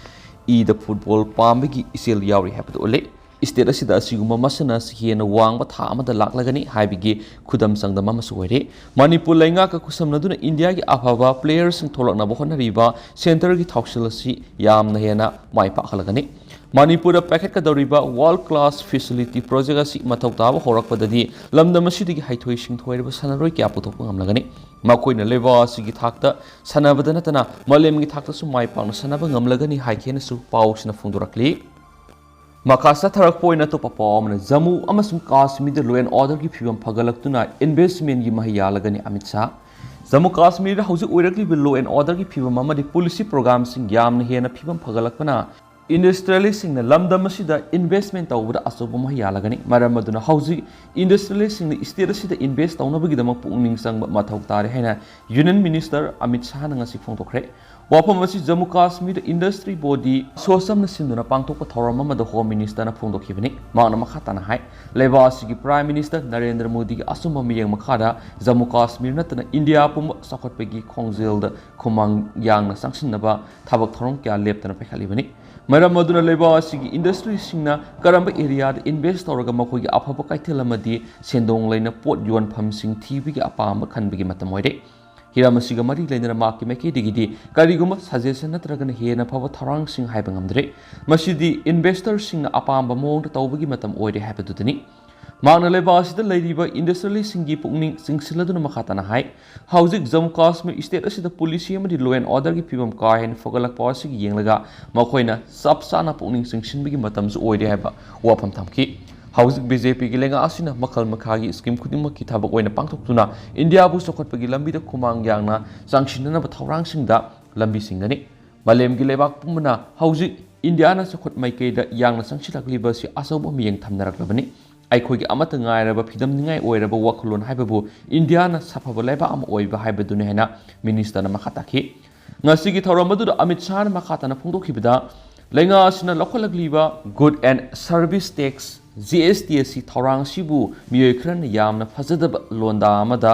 ꯏꯗ football ꯄꯥꯝꯕꯒꯤ ꯏꯆꯦꯜ ꯌꯥꯎꯔꯤ ꯍꯥꯏꯕꯗꯨ ꯎꯠꯂꯤ꯫ State ꯑꯁꯤꯗ ꯑꯁꯤꯒꯨꯝꯕ ꯃꯁꯥꯟꯅ ꯑꯁꯤ ꯍꯦꯟꯅ ꯋꯥꯡꯕ ꯊꯥꯛ ꯑꯃꯗ ꯂꯥꯛꯂꯒꯅꯤ ꯍꯥꯏꯕꯒꯤ ꯈꯨꯗꯝ ꯆꯥꯡꯗꯝ ꯑꯃꯁꯨ ꯑꯣꯏꯔꯤ꯫ ꯃꯅꯤꯄꯨꯔ ꯂꯩꯉꯥꯛꯀ ꯈꯨꯠꯁꯝꯅꯗꯨꯅ ꯏꯟꯗꯤꯌꯥꯒꯤ ꯑꯐꯕ player ꯁꯤꯡ ꯊꯣꯛꯂꯛꯅꯕ ꯍꯣꯠꯅꯔꯤꯕ centre ꯒꯤ ꯊꯧꯁꯤꯜ ꯑꯁꯤ ꯌꯥꯝꯅ ꯍꯦꯟꯅ ꯃꯥꯏ ꯄꯥꯛꯍꯜꯂꯒꯅꯤ꯫ ꯃꯅꯤꯄꯨꯔꯗ ꯄꯥꯏꯈꯠꯀꯗꯧꯔꯤꯕ World Class Facility Project ꯑꯁꯤ ꯃꯊꯧ ꯇꯥꯕ ꯍꯧꯔꯛꯄꯗꯗꯤ ꯂꯝꯗꯝ ꯑꯁꯤꯗꯒꯤ ꯍꯩꯊꯣꯏ ꯁꯤꯡꯊꯣꯏꯔꯕ ꯁꯥꯟꯅꯔꯣꯏ ꯀꯌꯥ ꯄꯨꯊꯣꯛꯄ ꯉꯝꯂꯒꯅꯤ꯫ ꯃꯈꯣꯏꯅ ꯂꯩꯕꯥꯛ ꯑꯁꯤꯒꯤ ꯊꯥꯛꯇ ꯁꯥꯟꯅꯕꯗ ꯅꯠꯇꯅ ꯃꯥꯂꯦꯝꯒꯤ ꯊꯥꯛꯇꯁꯨ ꯃꯥꯏ ꯄꯥꯛꯅ ꯁꯥꯟꯅꯕ ꯉꯝꯂꯒꯅꯤ ꯍꯥꯏꯈꯤꯅꯁꯨ ꯄꯥꯎꯁꯤꯅ ꯐꯣꯡꯗꯣꯔꯛꯂꯤ꯫ ꯃꯈꯥ ꯆꯠꯊꯔꯛꯄ ꯑꯣꯏꯅ ꯑꯇꯣꯞꯄ ꯄꯥꯎ ꯑꯃꯅ, ꯖꯝꯃꯨ ꯑꯃꯁꯨꯡ ꯀꯥꯁꯃꯤꯔꯗ law and orderꯒꯤ ꯐꯤꯕꯝ ꯐꯒꯠꯂꯛꯇꯨꯅ investmentꯒꯤ ꯃꯍꯩ ꯌꯥꯜꯂꯒꯅꯤ ꯑꯃꯤꯠ ꯁꯥꯍ꯫ ꯖꯝꯃꯨ ꯀꯥꯁꯃꯤꯔꯗ ꯍꯧꯖꯤꯛ ꯑꯣꯏꯔꯛꯂꯤꯕ law and orderꯒꯤ ꯐꯤꯕꯝ ꯑꯃꯗꯤ policy programꯁꯤꯡ ꯌꯥꯝꯅ ꯍꯦꯟꯅ ꯐꯤꯕꯝ ꯐꯒꯠꯂꯛꯄꯅ industrialistꯁꯤꯡꯅ ꯂꯝꯗꯝ ꯑꯁꯤꯗ investment ꯇꯧꯕꯗ ꯑꯆꯧꯕ ꯃꯍꯩ ꯌꯥꯜꯂꯒꯅꯤ꯫ ꯃꯔꯝ ꯑꯗꯨꯅ ꯍꯧꯖꯤꯛ industrialistꯁꯤꯡꯅ state ꯑꯁꯤꯗ invest ꯇꯧꯅꯕꯒꯤꯗꯃꯛ ꯄꯨꯛꯅꯤꯡ ꯆꯪꯕ ꯃꯊꯧ ꯇꯥꯔꯦ ꯍꯥꯏꯅ Union Minister ꯑꯃꯤꯠ ꯁꯥꯍꯅ ꯉꯁꯤ ꯐꯣꯡꯗꯣꯛꯈ꯭ꯔꯦ꯫ ꯋꯥꯐꯝ ꯑꯁꯤ ꯖꯝꯃꯨ ꯀꯥꯁꯃꯤꯔꯗ industry body ꯁꯣꯁꯝꯅ ꯁꯤꯟꯗꯨꯅ ꯄꯥꯡꯊꯣꯛꯄ ꯊꯧꯔꯝ ꯑꯃꯗ Home Ministerꯅ ꯐꯣꯡꯗꯣꯛꯈꯤꯕꯅꯤ꯫ ꯃꯍꯥꯛꯅ ꯃꯈꯥ ꯇꯥꯅ ꯍꯥꯏ, ꯂꯩꯕꯥꯛ ꯑꯁꯤꯒꯤ Prime Minister ꯅꯔꯦꯟꯗ꯭ꯔ ꯃꯣꯗꯤꯒꯤ ꯑꯆꯨꯝꯕ ꯃꯤꯠꯌꯦꯡ ꯃꯈꯥꯗ ꯖꯝꯃꯨ ꯀꯥꯁꯃꯤꯔ ꯅꯠꯇꯅ ꯏꯟꯗꯤꯌꯥ ꯄꯨꯝꯕ ꯆꯥꯎꯈꯠꯄꯒꯤ ꯈꯣꯡꯖꯦꯜꯗ ꯈꯨꯃꯥꯡ ꯌꯥꯡꯅ ꯆꯪꯁꯤꯟꯅꯕ ꯊꯕꯛ ꯊꯧꯔꯝ ꯀꯌꯥ ꯂꯦꯞꯇꯅ ꯄꯥꯏꯈꯠꯂꯤꯕꯅꯤ꯫ ꯃꯔꯝ ꯑꯗꯨꯅ ꯂꯩꯕꯥꯛ ꯑꯁꯤꯒꯤ industryꯁꯤꯡꯅ ꯀꯔꯝꯕ areaꯗ invest ꯇꯧꯔꯒ ꯃꯈꯣꯏꯒꯤ ꯑꯐꯕ ꯀꯩꯊꯦꯜ ꯑꯃꯗꯤ ꯁꯦꯟꯗꯣꯡ ꯂꯩꯅ ꯄꯣꯠ ꯌꯣꯟꯐꯝꯁꯤꯡ ꯊꯤꯕꯒꯤ ꯑꯄꯥꯝꯕ ꯈꯟꯕꯒꯤ ꯃꯇꯝ ꯑꯣꯏꯔꯦ꯫ ꯍꯤꯔꯝ ꯑꯁꯤꯒ ꯃꯔꯤ ꯂꯩꯅꯅ ꯃꯍꯥꯛꯀꯤ ꯃꯥꯏꯀꯩꯗꯒꯤꯗꯤ ꯀꯔꯤꯒꯨꯝꯕ suggestion ꯅꯠꯇ꯭ꯔꯒꯅ ꯍꯦꯟꯅ ꯐꯕ ꯊꯧꯔꯥꯡꯁꯤꯡ ꯍꯥꯏꯕ ꯉꯝꯗ꯭ꯔꯦ꯫ ꯃꯁꯤꯗꯤ investorꯁꯤꯡꯅ ꯑꯄꯥꯝꯕ ꯃꯑꯣꯡꯗ ꯇꯧꯕꯒꯤ ꯃꯇꯝ ꯑꯣꯏꯔꯦ ꯍꯥꯏꯕꯗꯨꯗꯅꯤ꯫ ꯃꯍꯥꯛꯅ ꯂꯩꯕꯥꯛ ꯑꯁꯤꯗ ꯂꯩꯔꯤꯕ industrialistꯁꯤꯡꯒꯤ ꯄꯨꯛꯅꯤꯡ ꯆꯤꯡꯁꯤꯜꯂꯗꯨꯅ ꯃꯈꯥ ꯇꯥꯅ ꯍꯥꯏ, ꯍꯧꯖꯤꯛ ꯖꯝꯃꯨ ꯀꯥꯁꯃꯤꯔ state ꯑꯁꯤꯗ policy ꯑꯃꯗꯤ law and orderꯒꯤ ꯐꯤꯕꯝ ꯀꯥ ꯍꯦꯟꯅ ꯐꯒꯠꯂꯛꯄ ꯑꯁꯤꯒꯤ ꯌꯦꯡꯂꯒ ꯃꯈꯣꯏꯅ ꯆꯞ ꯆꯥꯅ ꯄꯨꯛꯅꯤꯡ ꯆꯤꯡꯁꯤꯟꯕꯒꯤ ꯃꯇꯝꯁꯨ ꯑꯣꯏꯔꯦ ꯍꯥꯏꯕ ꯋꯥꯐꯝ ꯊꯝꯈꯤ꯫ ꯍꯧꯖꯤꯛ BJPꯒꯤ ꯂꯩꯉꯥꯛ ꯑꯁꯤꯅ ꯃꯈꯜ ꯃꯈꯥꯒꯤ scheme ꯈꯨꯗꯤꯡꯃꯛꯀꯤ ꯊꯕꯛ ꯑꯣꯏꯅ ꯄꯥꯡꯊꯣꯛꯇꯨꯅ ꯏꯟꯗꯤꯌꯥꯕꯨ ꯆꯥꯎꯈꯠꯄꯒꯤ ꯂꯝꯕꯤꯗ ꯈꯨꯃꯥꯡ ꯌꯥꯡꯅ ꯆꯪꯁꯤꯟꯅꯅꯕ ꯊꯧꯔꯥꯡꯁꯤꯡꯗ ꯂꯝꯕꯤ ꯁꯤꯡꯒꯅꯤ꯫ ꯃꯥꯂꯦꯝꯒꯤ ꯂꯩꯕꯥꯛ ꯄꯨꯝꯕꯅ ꯍꯧꯖꯤꯛ ꯏꯟꯗꯤꯌꯥꯅ ꯆꯥꯎꯈꯠ ꯃꯥꯏꯀꯩꯗ ꯌꯥꯡꯅ ꯆꯪꯁꯤꯜꯂꯛꯂꯤꯕ ꯑꯁꯤ ꯑꯆꯧꯕ ꯃꯤꯠꯌꯦꯡ ꯊꯝꯅꯔꯛꯂꯕꯅꯤ꯫ ꯑꯩꯈꯣꯏꯒꯤ ꯑꯃꯠꯇ ꯉꯥꯏꯔꯕ ꯐꯤꯗꯝꯅꯤꯡꯉꯥꯏ ꯑꯣꯏꯔꯕ ꯋꯥꯈꯜꯂꯣꯟ ꯍꯥꯏꯕꯕꯨ ꯏꯟꯗꯤꯌꯥꯅ ꯁꯥꯐꯕ ꯂꯩꯕꯥꯛ ꯑꯃ ꯑꯣꯏꯕ ꯍꯥꯏꯕꯗꯨꯅꯤ ꯍꯥꯏꯅ Ministerꯅ ꯃꯈꯥ ꯇꯥꯈꯤ꯫ ꯉꯁꯤꯒꯤ ꯊꯧꯔꯝ ꯑꯗꯨꯗ ꯑꯃꯤꯠ ꯁꯥꯍꯅ ꯃꯈꯥ ꯇꯥꯅ ꯐꯣꯡꯗꯣꯛꯈꯤꯕꯗ, ꯂꯩꯉꯥꯛ ꯑꯁꯤꯅ ꯂꯧꯈꯠꯂꯛꯂꯤꯕ Good and Service Tax, GST ꯑꯁꯤ ꯊꯧꯔꯥꯡ ꯑꯁꯤꯕꯨ ꯃꯤꯑꯣꯏ ꯈꯔꯅ ꯌꯥꯝꯅ ꯐꯖꯗꯕ ꯂꯣꯟꯗꯥ ꯑꯃꯗ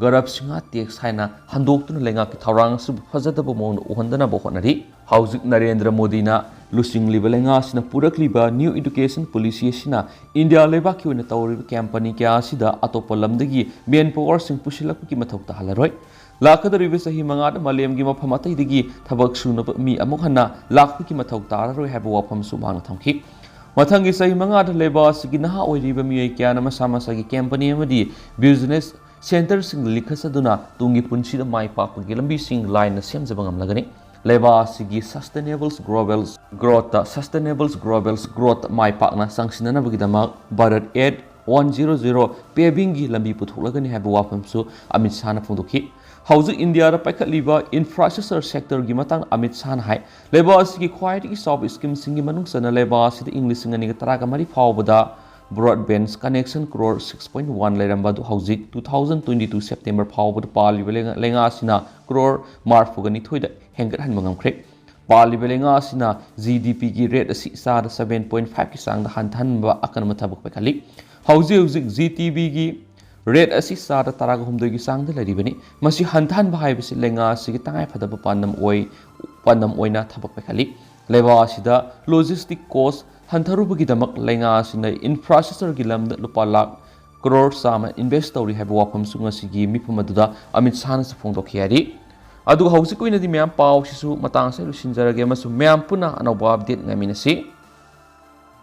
ꯒꯔꯕ ꯁꯤꯡꯍ tax ꯍꯥꯏꯅ ꯍꯟꯗꯣꯛꯇꯨꯅ ꯂꯩꯉꯥꯛꯀꯤ ꯊꯧꯔꯥꯡ ꯑꯁꯤꯕꯨ ꯐꯖꯗꯕ ꯃꯑꯣꯡꯗ ꯎꯍꯟꯗꯅꯕ ꯍꯣꯠꯅꯔꯤ꯫ ꯍꯧꯖꯤꯛ ꯅꯔꯦꯟꯗ꯭ꯔ ꯃꯣꯗꯤꯅ ꯂꯨꯆꯤꯡꯂꯤꯕ ꯂꯩꯉꯥꯛ ꯑꯁꯤꯅ ꯄꯨꯔꯛꯂꯤꯕ New Education Policy ꯑꯁꯤꯅ ꯏꯟꯗꯤꯌꯥ ꯂꯩꯕꯥꯛꯀꯤ ꯑꯣꯏꯅ ꯇꯧꯔꯤꯕ company ꯀꯌꯥ ꯑꯁꯤꯗ ꯑꯇꯣꯞꯄ ꯂꯝꯗꯒꯤ manpowerꯁꯤꯡ ꯄꯨꯁꯤꯜꯂꯛꯄꯒꯤ ꯃꯊꯧ ꯇꯥꯍꯜꯂꯔꯣꯏ꯫ ꯂꯥꯛꯀꯗꯧꯔꯤꯕ ꯆꯍꯤ ꯃꯉꯥꯗ ꯃꯥꯂꯦꯝꯒꯤ ꯃꯐꯝ ꯑꯇꯩꯗꯒꯤ ꯊꯕꯛ ꯁꯨꯅꯕ ꯃꯤ ꯑꯃꯨꯛ ꯍꯟꯅ ꯂꯥꯛꯄꯒꯤ ꯃꯊꯧ ꯇꯥꯔꯔꯣꯏ ꯍꯥꯏꯕ ꯋꯥꯐꯝꯁꯨ ꯃꯍꯥꯛꯅ ꯊꯝꯈꯤ꯫ ꯃꯊꯪꯒꯤ ꯆꯍꯤ ꯃꯉꯥꯗ ꯂꯩꯕꯥꯛ ꯑꯁꯤꯒꯤ ꯅꯍꯥ ꯑꯣꯏꯔꯤꯕ ꯃꯤꯑꯣꯏ ꯀꯌꯥꯅ ꯃꯁꯥ ꯃꯁꯥꯒꯤ ꯀꯝꯄꯅꯤ ꯑꯃꯗꯤ ꯕꯤꯖꯤꯅꯦꯁ ꯁꯦꯟꯇꯔꯁꯤꯡꯗ ꯂꯤꯡꯈꯠꯆꯗꯨꯅ ꯇꯨꯡꯒꯤ ꯄꯨꯟꯁꯤꯗ ꯃꯥꯏ ꯄꯥꯛꯄꯒꯤ ꯂꯝꯕꯤꯁꯤꯡ ꯂꯥꯏꯅ ꯁꯦꯝꯖꯕ ꯉꯝꯂꯒꯅꯤ꯫ ꯂꯩꯕꯥꯛ ꯑꯁꯤꯒꯤ sustainable global growthꯇ sustainable global growth ꯃꯥꯏ ꯄꯥꯛꯅ ꯆꯪꯁꯤꯟꯅꯅꯕꯒꯤꯗꯃꯛ Bharat at one zero zero ꯄꯦꯚꯤꯡꯒꯤ ꯂꯝꯕꯤ ꯄꯨꯊꯣꯛꯂꯒꯅꯤ ꯍꯥꯏꯕ ꯋꯥꯐꯝꯁꯨ ꯑꯃꯤꯠ ꯁꯥꯍꯅ ꯐꯣꯡꯗꯣꯛꯈꯤ꯫ ꯍꯧꯖꯤꯛ ꯏꯟꯗꯤꯌꯥꯗ ꯄꯥꯏꯈꯠꯂꯤꯕ ꯏꯟꯐ꯭ꯔꯥꯁ꯭ꯇ꯭ꯔꯛꯆꯔ ꯁꯦꯛꯇꯔꯒꯤ ꯃꯇꯥꯡꯗ ꯑꯃꯤꯠ ꯁꯥꯍꯅ ꯍꯥꯏ, ꯂꯩꯕꯥꯛ ꯑꯁꯤꯒꯤ ꯈ꯭ꯋꯥꯏꯗꯒꯤ ꯆꯥꯎꯕ ꯁ꯭ꯀꯤꯝꯁꯤꯡꯒꯤ ꯃꯅꯨꯡ ꯆꯟꯅ ꯂꯩꯕꯥꯛ ꯑꯁꯤꯗ ꯏꯪ ꯂꯤꯁꯤꯡ ꯑꯅꯤꯒ ꯇꯔꯥꯒ ꯃꯔꯤ ꯐꯥꯎꯕꯗ broadband connection crore six point one ꯂꯩꯔꯝꯕ ꯑꯗꯨ ꯍꯧꯖꯤꯛ two thousand twenty two September ꯐꯥꯎꯕꯗ ꯄꯥꯜꯂꯤꯕ ꯂꯩꯉꯥ-, ꯂꯩꯉꯥꯛ ꯑꯁꯤꯅ crore ꯃꯔꯤꯐꯨꯒ ꯅꯤꯊꯣꯏꯗ ꯍꯦꯟꯒꯠꯍꯟꯕ ꯉꯝꯈ꯭ꯔꯦ꯫ ꯄꯥꯜꯂꯤꯕ ꯂꯩꯉꯥꯛ ꯑꯁꯤꯅ ꯖꯤ ꯗꯤ ꯄꯤꯒꯤ ꯔꯦꯠ ꯑꯁꯤ ꯆꯥꯗ seven point fiveꯀꯤ ꯆꯥꯡꯗ ꯍꯟꯊꯍꯟꯕ ꯑꯀꯟꯕ ꯊꯕꯛ ꯄꯥꯏꯈꯠꯂꯤ꯫ ꯍꯧꯖꯤꯛ ꯍꯧꯖꯤꯛ ꯖꯤ ꯗꯤ ꯄꯤꯒꯤ ꯔꯦꯠ ꯑꯁꯤ ꯆꯥꯗ ꯇꯔꯥꯒ ꯍꯨꯝꯗꯣꯏꯒꯤ ꯆꯥꯡꯗ ꯂꯩꯔꯤꯕꯅꯤ꯫ ꯃꯁꯤ ꯍꯟꯊꯍꯟꯕ ꯍꯥꯏꯕꯁꯤ ꯂꯩꯉꯥꯛ ꯑꯁꯤꯒꯤ ꯇꯉꯥꯏꯐꯗꯕ ꯄꯥꯟꯗꯝ ꯑꯣꯏ, ꯄꯥꯟꯗꯝ ꯑꯣꯏꯅ ꯊꯕꯛ ꯄꯥꯏꯈꯠꯂꯤ꯫ ꯂꯩꯕꯥꯛ ꯑꯁꯤꯗ logistic cost ꯍꯟꯊꯔꯨꯕꯒꯤꯗꯃꯛ ꯂꯩꯉꯥꯛ ꯑꯁꯤꯅ ꯏꯟꯐ꯭ꯔꯥꯁ꯭ꯇ꯭ꯔꯛꯆꯔꯒꯤ ꯂꯝꯗ ꯂꯨꯄꯥ ꯂꯥꯈ ꯀ꯭ꯔꯣꯔ ꯆꯥꯝꯃ ꯏꯟꯚꯦꯁ ꯇꯧꯔꯤ ꯍꯥꯏꯕ ꯋꯥꯐꯝꯁꯨ ꯉꯁꯤꯒꯤ ꯃꯤꯐꯝ ꯑꯗꯨꯗ ꯑꯃꯤꯠ ꯁꯥꯍꯅꯁꯨ ꯐꯣꯡꯗꯣꯛꯈꯤ ꯍꯥꯏꯔꯤ꯫ ꯑꯗꯨꯒ ꯍꯧꯖꯤꯛꯀꯤ ꯑꯣꯏꯅꯗꯤ ꯃꯌꯥꯝ ꯄꯥꯎꯁꯤꯁꯨ ꯃꯇꯥꯡ ꯑꯁꯤꯗ ꯂꯣꯏꯁꯤꯟꯖꯔꯒꯦ ꯑꯃꯁꯨꯡ ꯃꯌꯥꯝ ꯄꯨꯟꯅ ꯑꯅꯧꯕ ꯑꯞꯗꯦꯠ ꯉꯥꯏꯃꯤꯟꯅꯁꯤ꯫